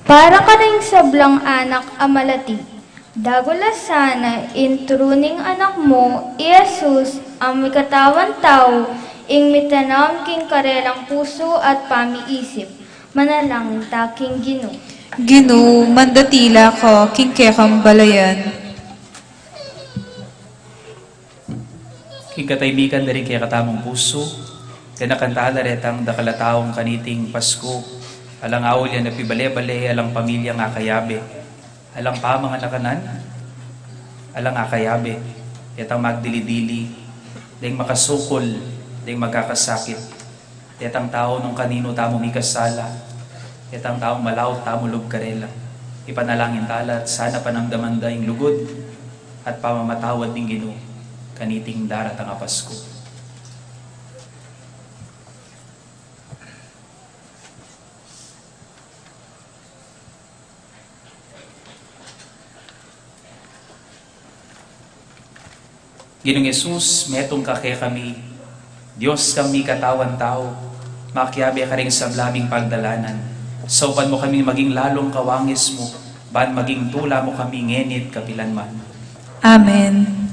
Para karing sablang anak a malati, dagula sana ing turu ning anak mu, i Jesus, a mikatawan tau, ing mitanam king karelang pusu at pamiisip. Manalangin ta king Ginu. Ginu, mandatila ka king kekang balayan. King katahimikan da ring kekatamung pusu, ganakan tala retang dakal a taung kaniting Pasku, alang aulyan a pibale-bale, alang pamilyang akayabe, alang pamanganakanan, alang akayabe, detang magdili-dili, deng makasukul, deng magkakasakit, detang tau nung kaninu tamu mikasala, detang taung malaut tamu lub karela. Ipanalangin tala at sana panamdaman da ing lugud at pamamatawad ning Ginu kaniting daratang a Pasku. Ginung Jesus, metung ka kekami, Dios kang mikatawan tau, makiabe ka ring sabla ming pagdalanan. Saupan mu kaming maging lalung kawangis mu, ban maging tula mu kami ngeni't kapilanman. Amen.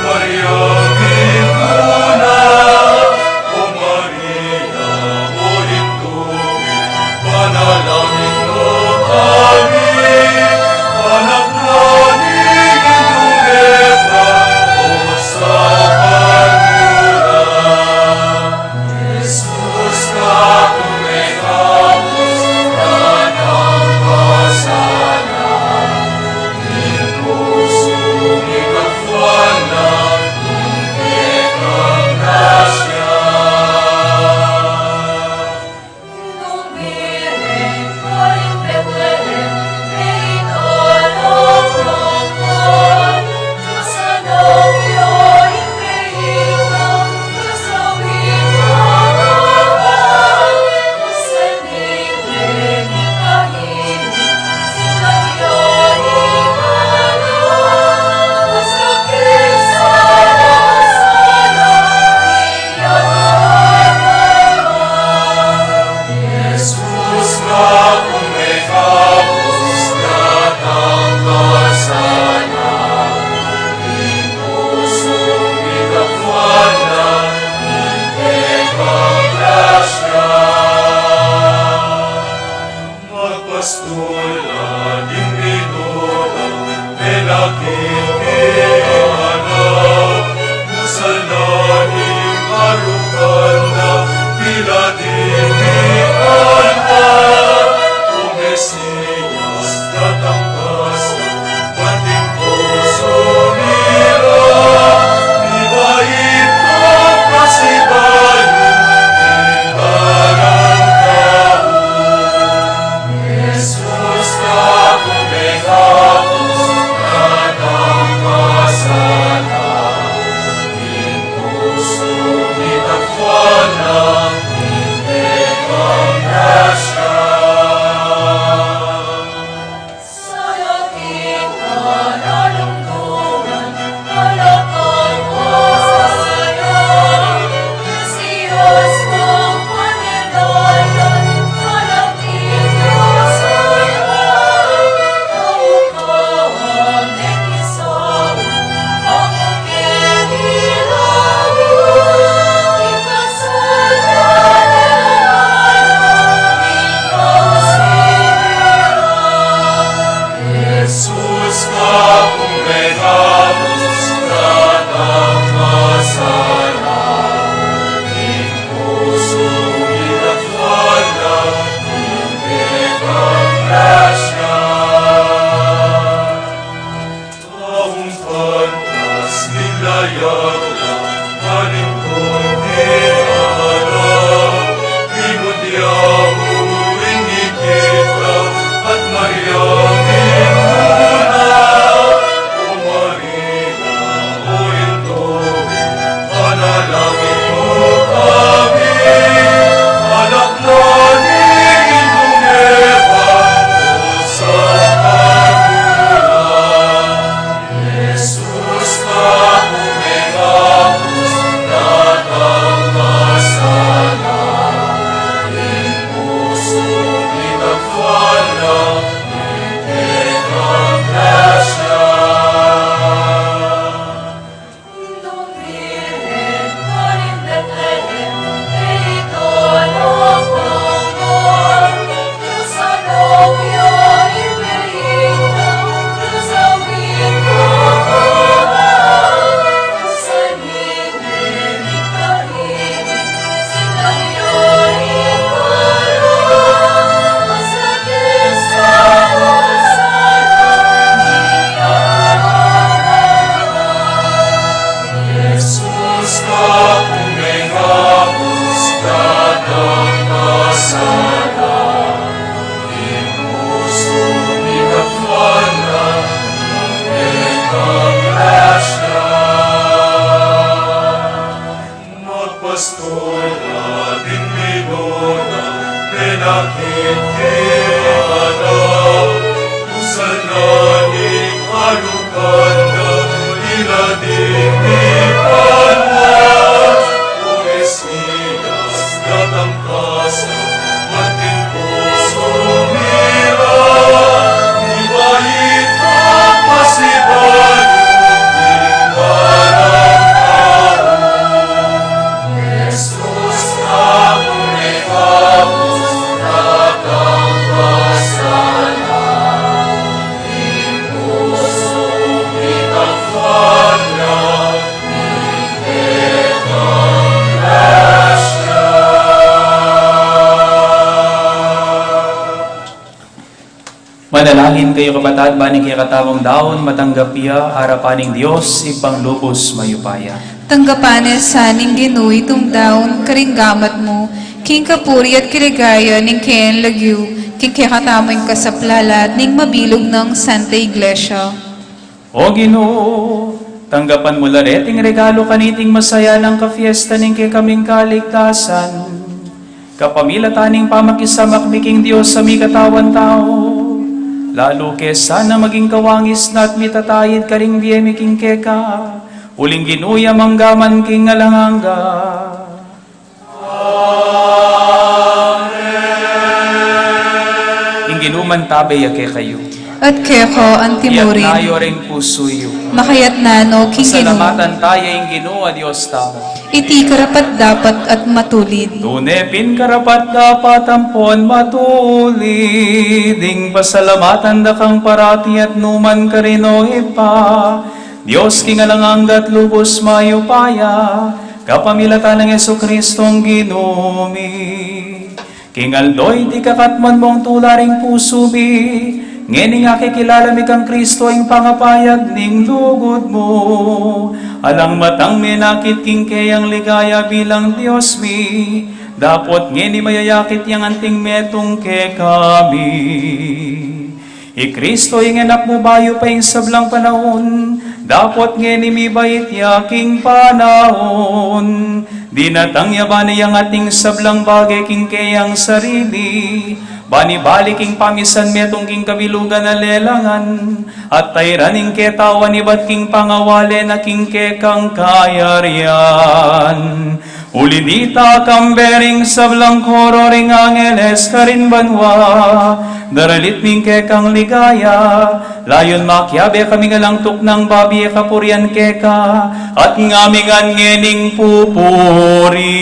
Maria Indu na, O Maria, O Indu mi, ipanalangin mu kami, anak na ning Indu mi, o sa pagura. Jesus, kaku mengaus, datang ka sana, ing pusu mi kafana, ing kekang grasya. Jesus, kaku mengaus, datang ka sana, ing pusu mi kafana, ing kekang grasya. Magpastul la ding minuto, menakit king anak, musalnan ing alukan na, piladin mi alma, O Mesias, datang ka sa, banting pusu mi ra, mibait na pasibayu, ing alang tau. Jesus, kaku mengaus, datang ka sana, ing pusu mi kafana, ing kekang grasya. Jesus, kaku mengaus, datang ka sana, ing pusu mi kafana, ing kekang grasya. Taung pantas ning layap na, manintun king alang, ibut ya mu ring ikit na, at Maria Indu na, O Maria, O Indu mi, ipanalangin mu kami, anak na ning Indu mi, o sa pagura. Jesus, kaku mengaus, datang ka sana, ing pusu mi kafana, ing kekang grasya. Jesus, kaku mengaus, datang ka sana, ing pusu mi kafana, ing kekang grasya. Magpastul la ding minuto, menakit king alang, musalnan ing alukan na, piladin mi alma, O Mesias, datang ka sa, banting pusu mi ra, mibait na pasibayu, ing alang Dalangin kayu, kapatad, ban ing kekatamung daun matanggap ya arapan ning Dios, Ibpang lubus mayupaya. Tanggapan na sa ning Ginu itung daun karing gamat mu, king kapurian at kaligaya ning kayang lagyu, king kekatamung kasaplalan at ning mabilug nang Santa Iglesia. O Ginu, tanggapan mu la reting regalu kaniting masayanang kapiesta ning kekaming kaligtasan, kapamilatan ning pamakisamak mi king Dios a mikatawan tau, lalu ke sana maging kawangis na at mitataid karing bie mi king keka, uling Ginu ya mangga man king alang angga. Amen. Ing Ginu mantabe ya kekayu. At keka antimurin. Iyatas yu ring pusu yu. Makayatas na no king Ginu. Pasalamatan taya ing Ginu a Dios tamu. Iti karapat-dapat at matulid. Tune pin karapat-dapat ampon matulid ing pasalamatan da kang parati at nukaman karin, O Ibpa, Dios king alang angga at lubus mayupaya, kapamilatan nang Jesucristong Ginu mi. King aldo iti kakatmuan mung tula ring pusu mi, ngening akikilala mi kang Cristo ing pangapayag ning lugud mu. Alang matang menakit king keyang ligaya bilang Dios mi, dapot ngeni mayayakit yang anting metung kekami. I Cristo ing anak mu bayu pa ing sablang panaun, dapot ngeni mibait ya king panaun. Dinatang ya ban iyangat ing sablang bage king keyang sarili, ban ibalik ing pamisan metung king kabilugan a lelangan, at tairan ing ketawan ibat king pangawale na king kekang kayarian. Uli nita, kambe ring sablang koro ring angeles karin banua, daralit mi ing kekang ligaya, layun makiabe kaming alang tuknang babie kapurian keka, at ngaming ngening pupuri.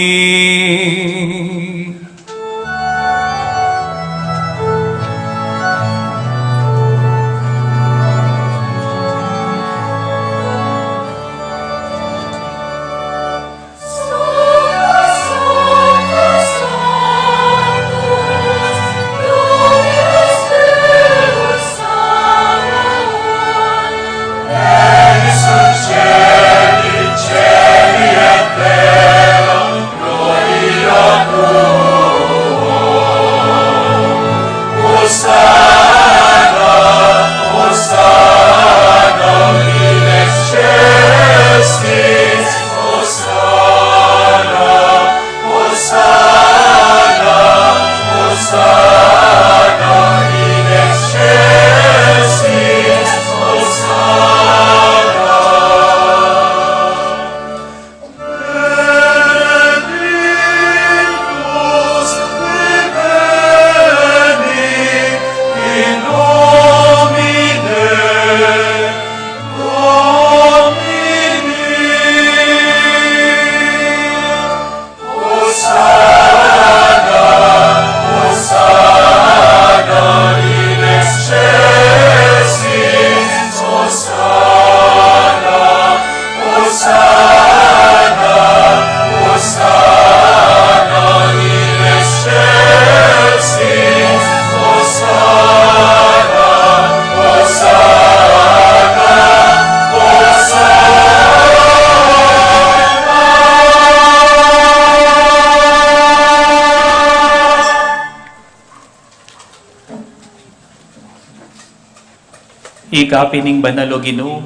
Ika pin ing banal, o Ginu,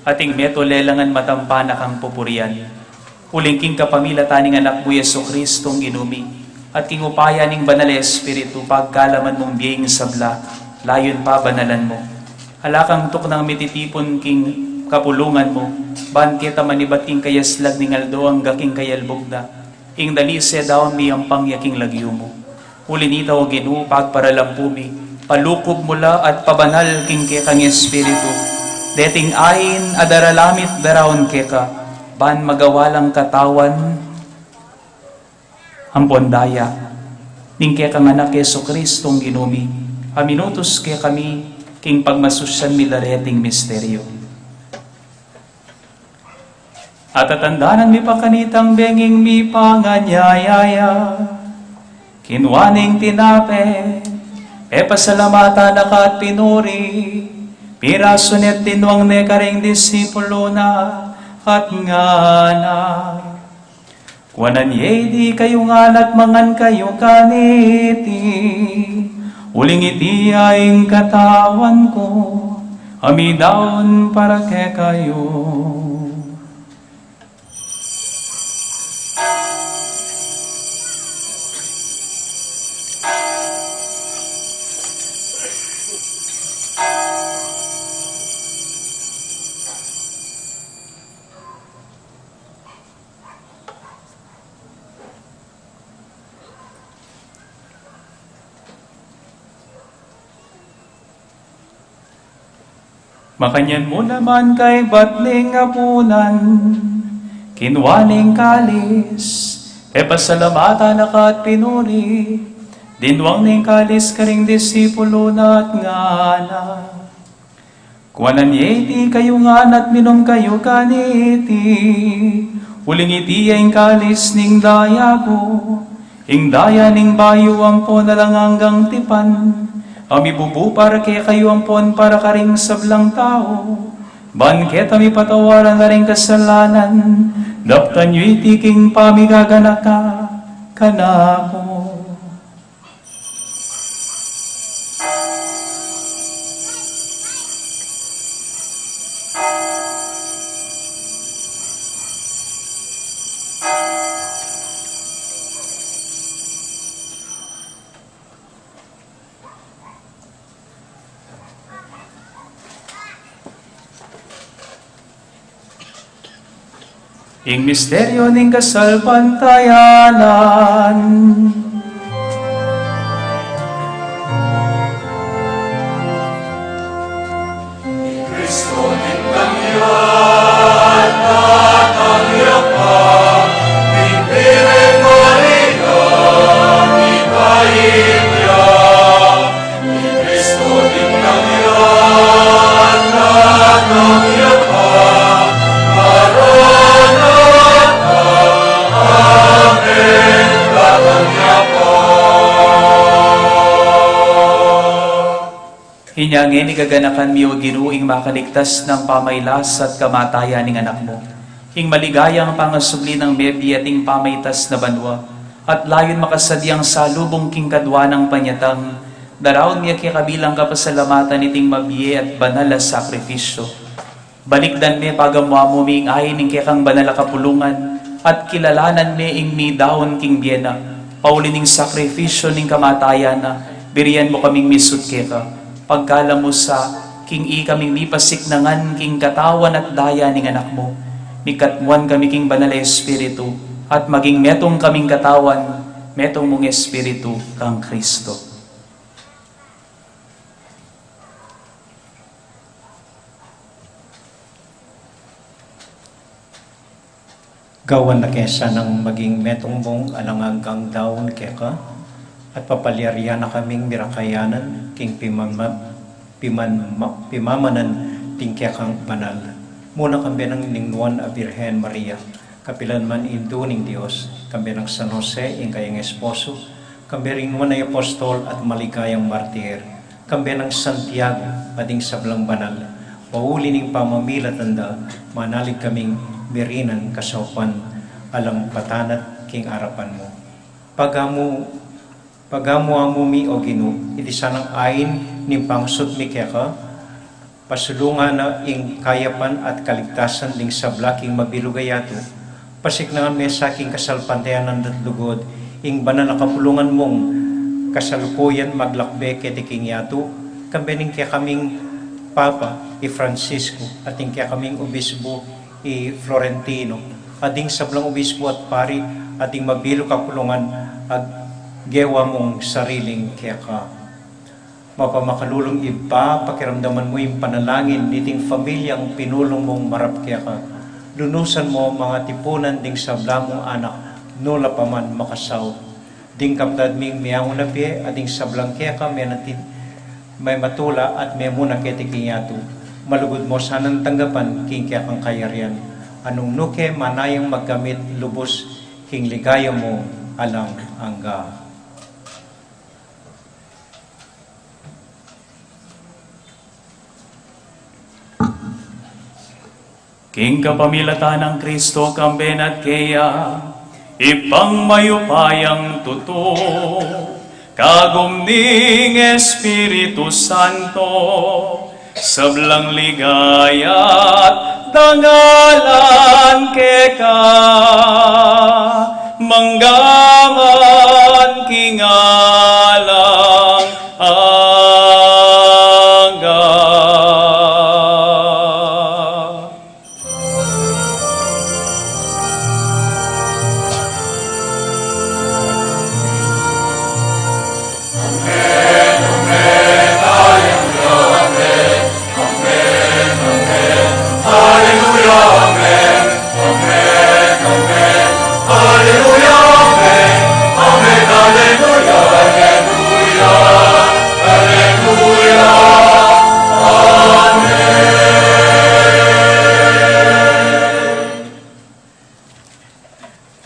at ing metung lelangan matampa na kang pupurian. Uling king kapamilatan ning Anak mu, Jesucristong Ginu mi, at king upaya ning Banal a Espiritu, pagkalaman mung bie ing sabla, layun pabanalan mu. Ala kang tuknang mititipun king kapulungan mu, ban keta manibat king kayaslag ning aldo angga king kayalbug na, ing dalise daun miyampang ya king lagyu mu. Uli nita, o Ginu, pagparalampu mi, palukub mu la at pabanal king kekang Espiritu deting ain a daralamit daraun keka, ban magawa lang katawan ampon daya ning kekang Anak, Jesucristong Ginu mi, a minutus kekami king pagmasusyan mi la reting misteryu. At tatandanan mi pa kanitang benging mipanganyaya, kinua ne ing tinape, E pasalamatan na ka at pinuri, pirasu ne at dinuang ne karing disipulu na, at ngana: Kuanan ye iti kayu ngan at mangan kayu kaniti, uling iti ya ing katawan ku, a midaun para kekayu. Makanyan mu naman kaybat ning apunan, kinua ne ing kalis, pepasalamatan na ka at pinuri, dinuang ne ing kalis karing disipulu na at ngana: Kuanan ye iti kayu ngan at minum kayu kaniti, uling iti ya ing kalis ning daya ku, ing daya ning bayu ampon alang anggang tipan, a mibubu para kekayu ampon para karing sablang tau, ban keta mipatawaran la ring kasalanan. Daptan yu iti king pamigaganaka kanaku. Ing misteryu ning kasalpantayanan. Kristo ning kanyang tatang yapa, ning Birhen Maria, ning bayu ya, Inya ngeni gaganakan mi, O Ginu, ing makaligtas nang pamailas at kamatayan ning Anak mu, ing maligayang pangasubli nang mebie at ing pamaitas na banua, at layun makasadyang salubung king kadua nang panyatang, daraun mi keka bilang kapasalamatan iting mabie at banal a sakrifisyo. Balikdan me pagamu-amu mi ing ain ning kekang banal a kapulungan, at kilalanan me ing midaun king bie na, pauli ning sakrifisyo ning kamatayan na, birian mu kaming misut keka, pagkaluban sa king ikaming mipasiknangan king katawan at daya ning Anak mu, mikatmuan kami king Banal a Espiritu, at maging metung kaming katawan, metung mung Espiritu kang Kristo. Gawan na ke sanang maging metung mung alang anggang daun keka, at papalyarian na kaming mirakayanan king pimama-, pimanma-, pimamanan ding kekang banal. Muna kambe nang ning Nuan a Birhen Maria, kapilan man Indu ning Dios, kambe nang San Jose, ing kayang esposo, kambe ring nuan a apostol at maligayang martir, kambe nang Santiago, at ding sablang banal, pauli ning pamamilatan da, manalig kaming mirinan kasaupan alang patanat king arapan mu. Pagamu, pagamu-amu mi, O Ginu, iti sanang ain ning pangasut mi keka, pasulungan na ing kayapan at kaligtasan ding sabla king mabilug a yatu, pasiknangan me sa king kasalpantayanan at lugud, ing banal a kapulungan mung kasalukuyan maglakbe keti king yatu, kambe ning kekaming Papa, i Francisco, at ing kekaming Obispo, i Florentino, at ding sablang obispo at pari, at ding mabilug a kapulungan a gewa mung sariling keka. Mapamakalulung Ibpa, pakiramdaman mu ing panalangin niting pamilyang pinulung mung marap keka. Lunusan mu ing manga tipunan ding sabla mung anak, nu la pa man makasaut. Ding kapatad ming meangu na pie, at ding sablang keka menatid, mematula at memuna keti king yatu. Malugud mu sanang tanggapan king kekang kayarian, a nung nu ke manayang magkamit lubus king ligaya mu alang angga. King kapamilatan nang Kristo, kambe na at keya, Ibpang mayupayang tutu, kagum ning Espiritu Santo, sablang ligaya't dangalan keka, mangga man king alang angga.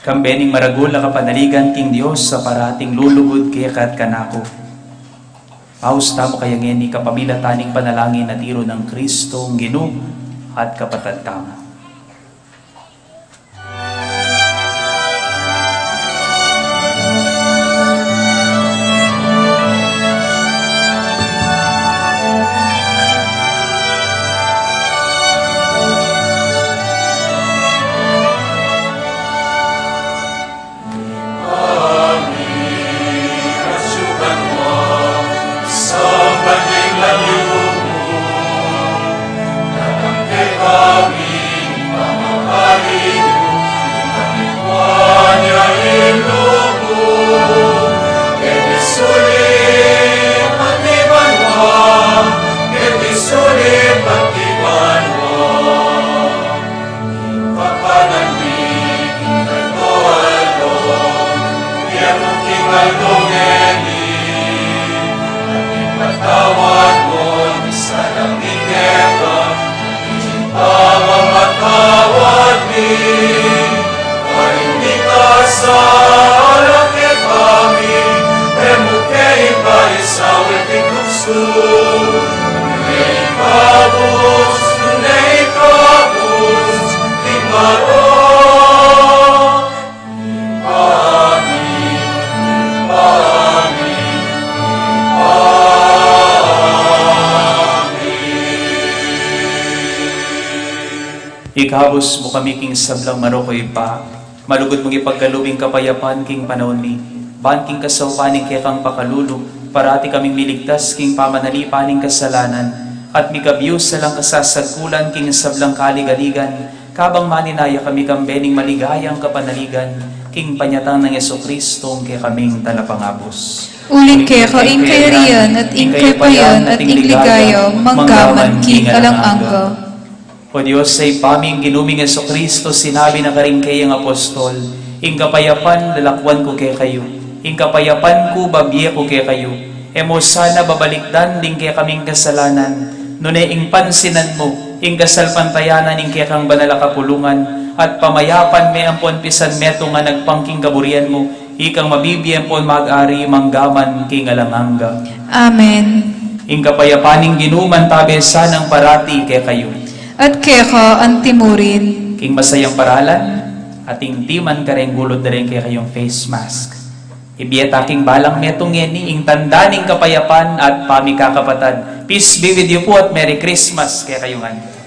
Kambe ning maragul a kapanaligan king Dios a parating lulugud keka at kanaku. Paus tamu kaya ngeni kapamilatan ning panalangin a tiru nang Kristong Ginu at Kapatad tamu. Ikabus mu kami king sablang marok, O Ibpa, malugud mung ipagkalub ing kapayapan king panaun mi, ban king kasaupan ning kekang pakalulu, parati kaming miligtas king pamanalipan ning kasalanan, at mikabius alang kasasagkulan king sablang kaligaligan, kabang maninaya kami kambe ning maligayang kapanaligan, king panyatang nang Jesucristo, ing kekaming Talapangabus. Uling keka ing kayarian at ing kapayapan at ing ligaya, manggaman king alang angga. O Dios, a Ibpa ming Ginu ming Jesucristo, sinabi na karing keyang apostol, ing kapayapan lalakwan ku kekayu, ing kapayapan ku babie ku kekayu. E mu sana babalikdan ding kekaming kasalanan, nune ing pansinan mu ing kasalpantayanan ning kekang banal a kapulungan, at pamayapan me ampon pisan metung a nagpang king kaburian mu, ikang mabibie ampon mag-ari manggaman king alang angga. Amen. Ing kapayapan ning Ginu mantabe sanang parati kekayu. At keka antimurin. King masayang paralan, ating timan kareng gulut da ring kekayung face mask. Ibie ta king balang metung ngeni ing tanda ning kapayapan at pamikakapatad. Peace be with you po at Merry Christmas kekayu ngan.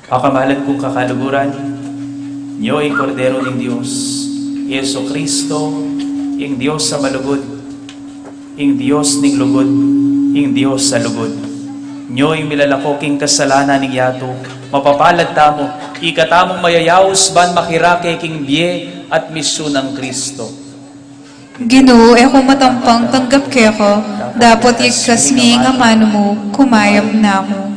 Pakamalan kung kakaluguran, nyo ing Kordero ning Dios, i Jesucristo, ing Dios a malugud, ing Dios ning lugud, ing Dios a lugud. Nyo ing milalako king kasalanan ning yatu, mapapalad tamu, ikatamung mayayaus ban makirake king bie at misyu nang Cristo. Ginu, e ku matampang tanggap keka, dapot igkas mi ing amanu mu, kumayap na ku.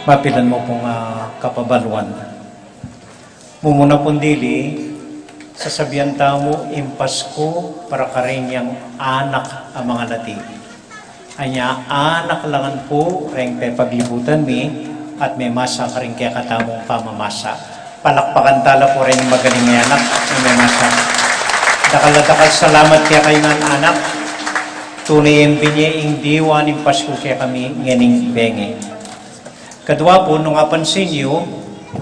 Mapilan mu pung, ah, kapabaluan. Mumuna pung dili, sasabian tamu ing Pasku para karing anak a mangalati. Anya, anak la ngan pu reng pepaglibutan mi at memasa karing kekatamung pamamasa. Palakpakan tala pu reng magaling a anak a memasa. Dakal a dakal salamat kekayu ngan anak. Tune yang binye ing diwa ning Pasku kekami ngening bengi. Kadua pu, nung apansin yu,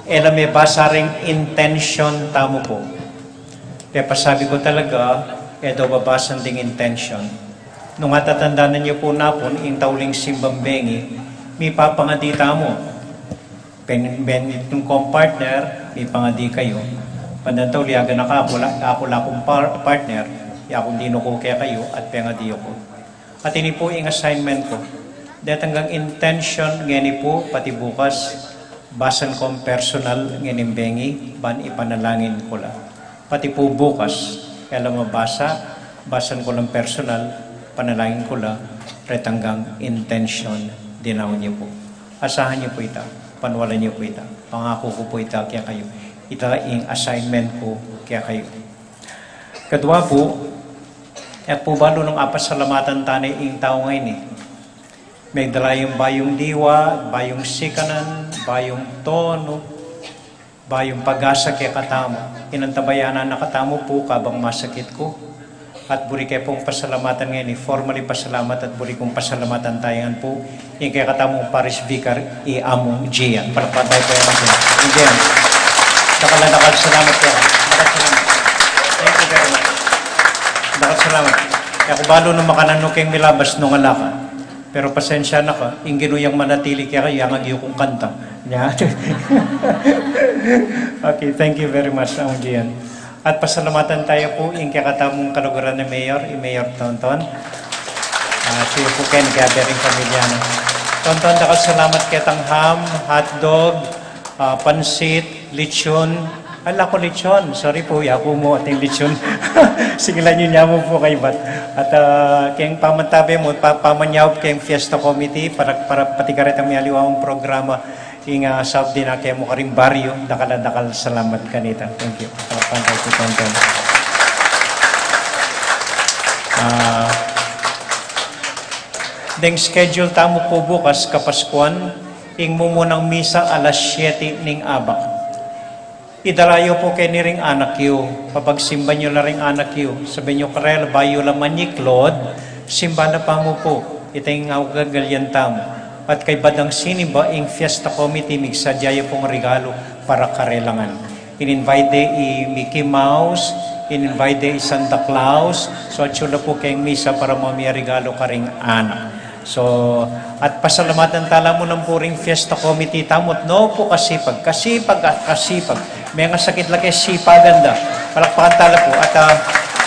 e la mebasa reng intention tamu pu. Pepasabi ku talaga, e da babasan ding intention. Nung atatandanan yu pu napun, ing tauling simbang bengi, mipapangadi tamu. Pen, pen itong kong partner, mipangadi kayu. Pandan tauli, aga na ka, aku la, aku la kung par-, partner, ya kung dinuku kekayu, at pengadi ku. At ini pu ing assignment ku. Detang gang intention ngeni pu pati bukas, basan kung personal ngening bengi, ban ipanalangin ku la. Pati pu bukas, e la mabasa, basan ku lang personal, panalangin ku la, retang gang intention, dinaun yu pu. Asahan yu pu ita, paniwalan yu pu ita, pangaku ku pu ita kekayu. Ita ing assignment ku kekayu. Kadua pu, e pu balu nung apasalamatan tane ing tau ngeni. Megdala yang bayung diwa, bayung sikanan, bayung tonu, bayung pag-asa kekatamu. Inantabayanan na katamu pu kabang masakit ku. At buri ke pung pasalamatan ngeni, formally pasalamat at buri kung pasalamatan tayangan pu. Ing kekatamung parish vicar, i Among Gian. Palakpakan tayu pu i Among Gian. Among Gian. Dakal a dakal salamat pu. Dakal salamat. Thank you very much. Dakal salamat. E ku balu nung makananu keng milabas nung ala ka. Pero pasensya na ka, ing Ginu yang manatili kekayu, yang agyu kung kanta. Nya. Okay, thank you very much, Among Gian. At pasalamatan tayu pu ing kekatamung kaluguran a mayor, i Mayor Tonton. Ah, siyu pu ken kaya bering pamilya na. Tonton, dakal salamat ketang ham, hotdog, ah, pansit, lechon. Ala ku lechon. Sorry pu, yaku mu ating lechon. Singilan yu nya mu pu kaybat. At, ah, keng pamantabe mu, pa-, pamanyaup keng Fiesta Committee, para, para pati karetang mialiwang programa. Ing, ah, sabdi na kemu karing baryu, dakal a dakal salamat kanita. Thank you. Palakpakan tayu pu i Tonton. Ah, deng schedule tamu pu bukas, Kapaskuan, ing mumunang misa alas siyete ning abak. Idala yu pu keni ring anak yu, papagsimban yu la ring anak yu, sabian yu karela, bayu la manyiklod, simba na pamu pu, ita ing augagalian tamu. At kaybat dang sinimba ing Fiesta Committee, migsadya ya pung regalu para karela ngan. In-invite de i Mickey Mouse, in-invite de i Santa Claus, so atyu la pu keng misa para mamie regalu karing anak. So, at pasalamatan tala mu nang pu ring Fiesta Committee tamu, no pu kasipag, kasipag at kasipag. Mengasakit la keng sipagan da. Palakpakan tala pu. At, ah,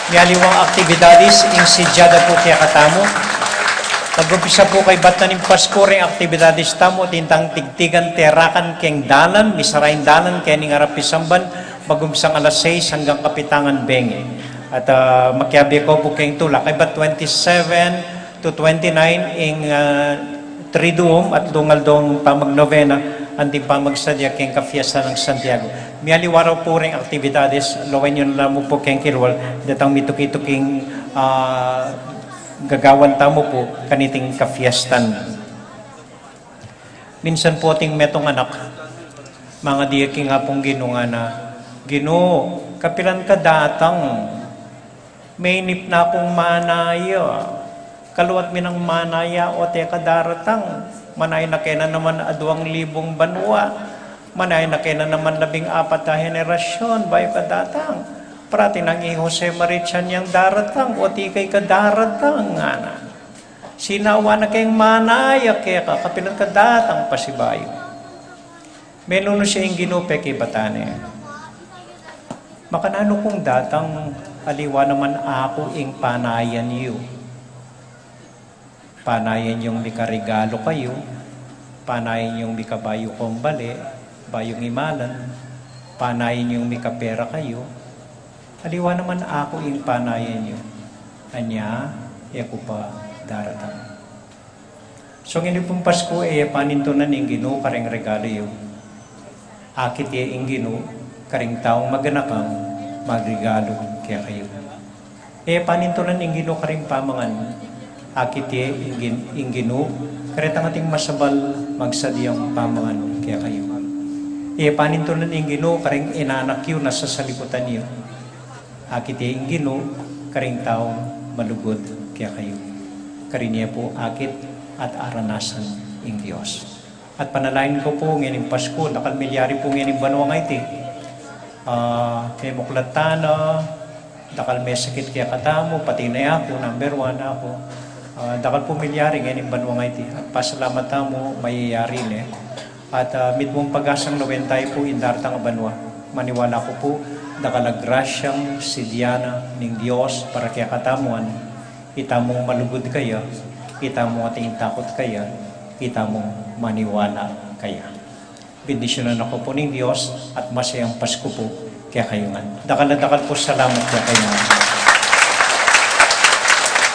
mialiwang aktibidades ing sidyada pu kekatamu. Mag-umpisa pu kaybat na ning Pasku ring aktibidades tamu, tintang tigtigan terakan keng dalan, misara ing dalan kening arap pisamban, mag-umpisang alas sais anggang kapitangan bengi. At, ah, makiabe ko pu keng tula, kaybat twenty-seven to twenty-nine ing, ah, Triduum at lungal dong pamagnovena, anting pamagsadya keng kafiesta nang Santiago. Mialiwa ra pu ring aktibidades, lawen yu na la mu pu keng kilwal, detang mituki-tuking, ah, gagawan tamu pu kaniting kafiestan. Minsan pu ating metung anak, mangadi ya king Apung Ginu ngana, Ginu, kapilan ka datang? Mainip na kung manaya. Kaluat mi nang manaya, o te ka daratang. Manaya na ke na naman aduang libung banua. Manaya na ke na naman labing apat a henerasyon, bayu ka datang. Parati nang i Jose Marichan yang daratang, o tikay ka daratang, ngana. Sinawa na keng manaya keka, kapilan ka datang pasibayu. Menunus ya ing Ginu pekibatan ne. Makananu kung datang, aliwa naman aku ing panayan yu. Panayan yung mikaregalu kayu, panayan yung mikabayu kong bale, bayung imalan, panayan yung mikapera kayu, aliwa naman aku ing panayan yu. Anya, e ku pa daratang. So ngeni pung Pasku, e panintunan ing Ginu kareng regalu yu. Akit ye ing Ginu kareng taung maganakang magregalu kekayu. E panintunan ing Ginu kareng pamangan. Akit ye ing Gin-, ing Ginu karetang ating masabal magsadiang pamangan kekayu. E panintunan ing Ginu kareng inanak yu na sasalikutan yu. Akit ye ing Ginu kareng taung malugud kekayu. Karin ye pu akit at aranasan ing Dios. At panalangin ku pu ngening Pasku, dakal milyari pu ngening banua ngeni. Ah, memuklat tana, dakal mesakit kekatamu, pati ne aku, number one aku. Ah, dakal pu milyari ngening banua ngeni. At pasalamat tamu, mayayari ne. At, ah, mitmung pag-asang lawen tayu pu ing daratang a banua. Maniwala ku pu, dakal a grasyang sidia na ning Dios para kekatamu, itamung malugud kaya, itamung ating takut kaya, itamung maniwala kaya. Bendisyunan na kayu pu ning Dios at masayang Pasku pu kekayu ngan. Dakal a dakal pu salamat kekayu ngan.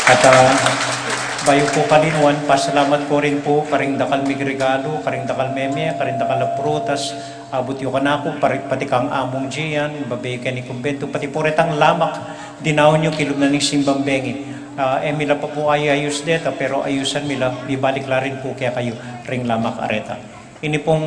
At, ah, bayu ku kalinwan, pasalamat ku rin pu kareng dakal migregalu, kareng dakal meme, kareng dakal a prutas, abut yu kanaku, pari-, pati kang Among Gian, babie keni kumbento, pati pu retang lamak, dinaun yu kilub na ning simbang bengi. Ah, e mi la pa pu ayayus deta, pero ayusan mi la, mibalik la rin pu kekayu ring lamak a reta. Ini pung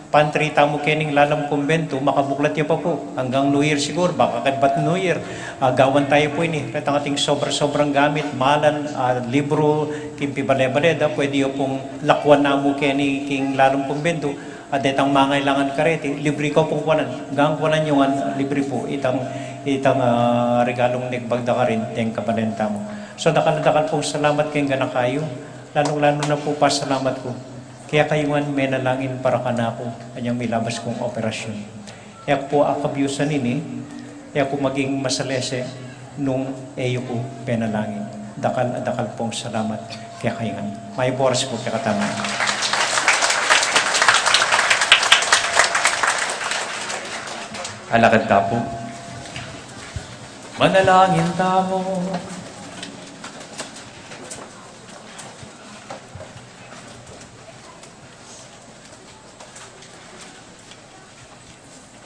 pantry tamu kening lalam kumbento, makabuklat ya pa pu. Anggang New Year siguru, baka kaybat New Year, ah, gawan tayu pu ini. Retang ating sobra-sobrang gamit, malan, ah, libru, king pibale-bale da, pwede yu pung lakuan namu keni king lalam kumbento. At detang mangailangan kareti, libre ku pung kuanan. Gang kuanan yu ngan, libre pu. Itang, itang, ah, regalung megbag da karin, deng kabalen tamu. So, dakal-dakal pung salamat keng ganaka yu. Lalung-lalu na pu pasalamat ku kekayu ngan menalangin para kanaku, anyang milabas kung operasyun. E ku pu akabyusan ini, e ku maging masalese nung e yu ku penalangin. Dakal a dakal pung salamat kekayu ngan. Mayap a oras pu kekatamu ngan. Alakad ta pu. Manalangin tamu.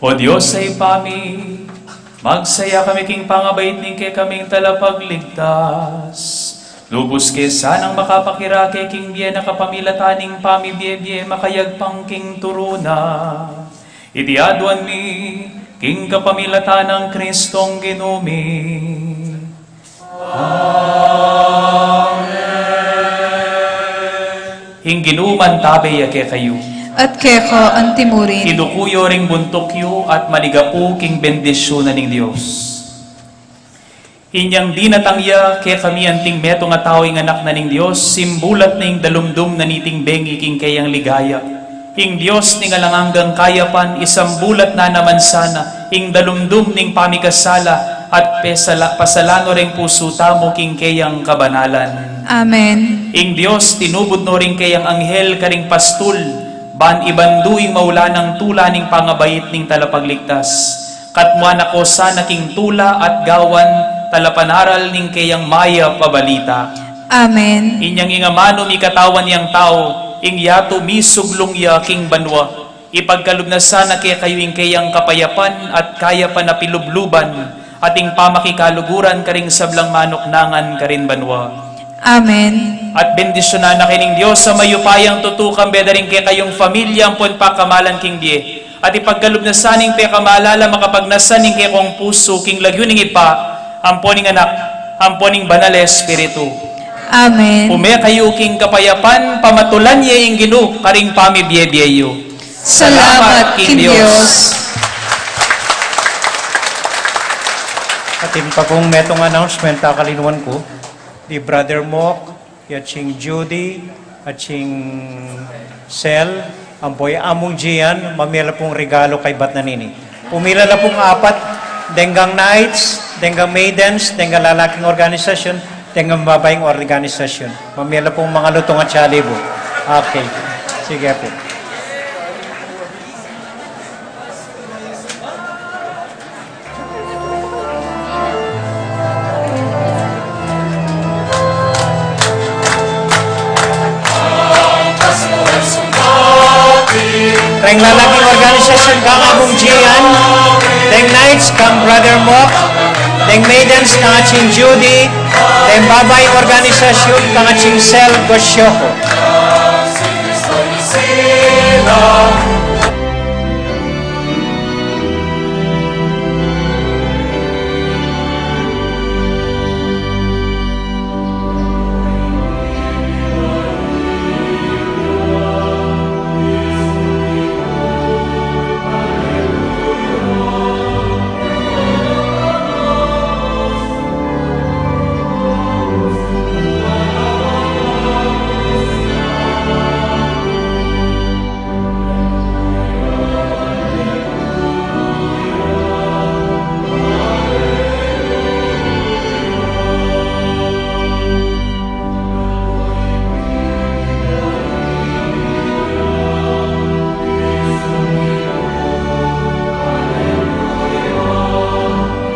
O Dios a Ibpa mi, magsaya kami king pangabait ning kekaming Talapagligtas. Lubus ke sanang makapakirake king bie na kapamilatan ning pamibie-bie makayagpang king turu na. Iti aduan mi king kapamilatan nang Kristong Ginu mi. Amen. Ing Ginu mantabe ya kekayu. At keka antimurin. Iduku yu ring buntuk yu at maligapu king bendisyun na ning Dios. Inyang dinatang ya kekami anting metung a tau ing anak na ning Dios, simbulat na ing dalumdum na niting bengi king keyang ligaya. Ing Dios ning alang anggang kayapan, isambulat na naman sana ing dalumdum ning pamikasala at pesala-, pasalan no reng pusu tamu king keyang kabanalan. Amen. Ing Dios tinubud no ring keyang anghel karing pastul, ban ibandu ing maulanang tula ning pangabait ning Talapagligtas. Katmuan na ko sana king tula at gawan talapanaral ning keyang mayap a balita. Amen. Inyang ing amanu mikatawan yang tau, ing yatu misuglung ya king banua. Ipagkalub na sana kekayu ing keyang kapayapan at kayapan a pilubluban, at ing pamakikaluguran karing sablang manuknangan karin banua. Amen. At bendisyunan na kayu ning Dios a mayupayang tutu, kambe da ring kekayung pamilya ampon pakamalan king bie. At ipagkalub na sana ing pekamalala makapagnasa ning kekong pusu king lagyu ning Ibpa, ampon ning Anak, ampon ning Banal a Espiritu. Amen. Ume kayu king kapayapan, pamatulan ye ing Ginu karing pamibie-bie yu. Salamat king Dios. Atin pa pung metung announcement a kalinwan ku, di Brother Mok, ya cing Judy, a cing Sel, ampo i Among Gian, mamie la pung regalu kaybat na nini. Pumila la pung apat, denggang Knights, denggang Maidens, denggang lalaking organisasyon, denggang babaing organisasyon. Mamie la pung mangalutung at salibu. Okay. Sige pu. Deng lalaking organisasyun kang Agung Gian, deng knights kang Brother Mok, deng maidens kang Ating Judy, deng babaing organisasyun kang Ating Sel Gosioko.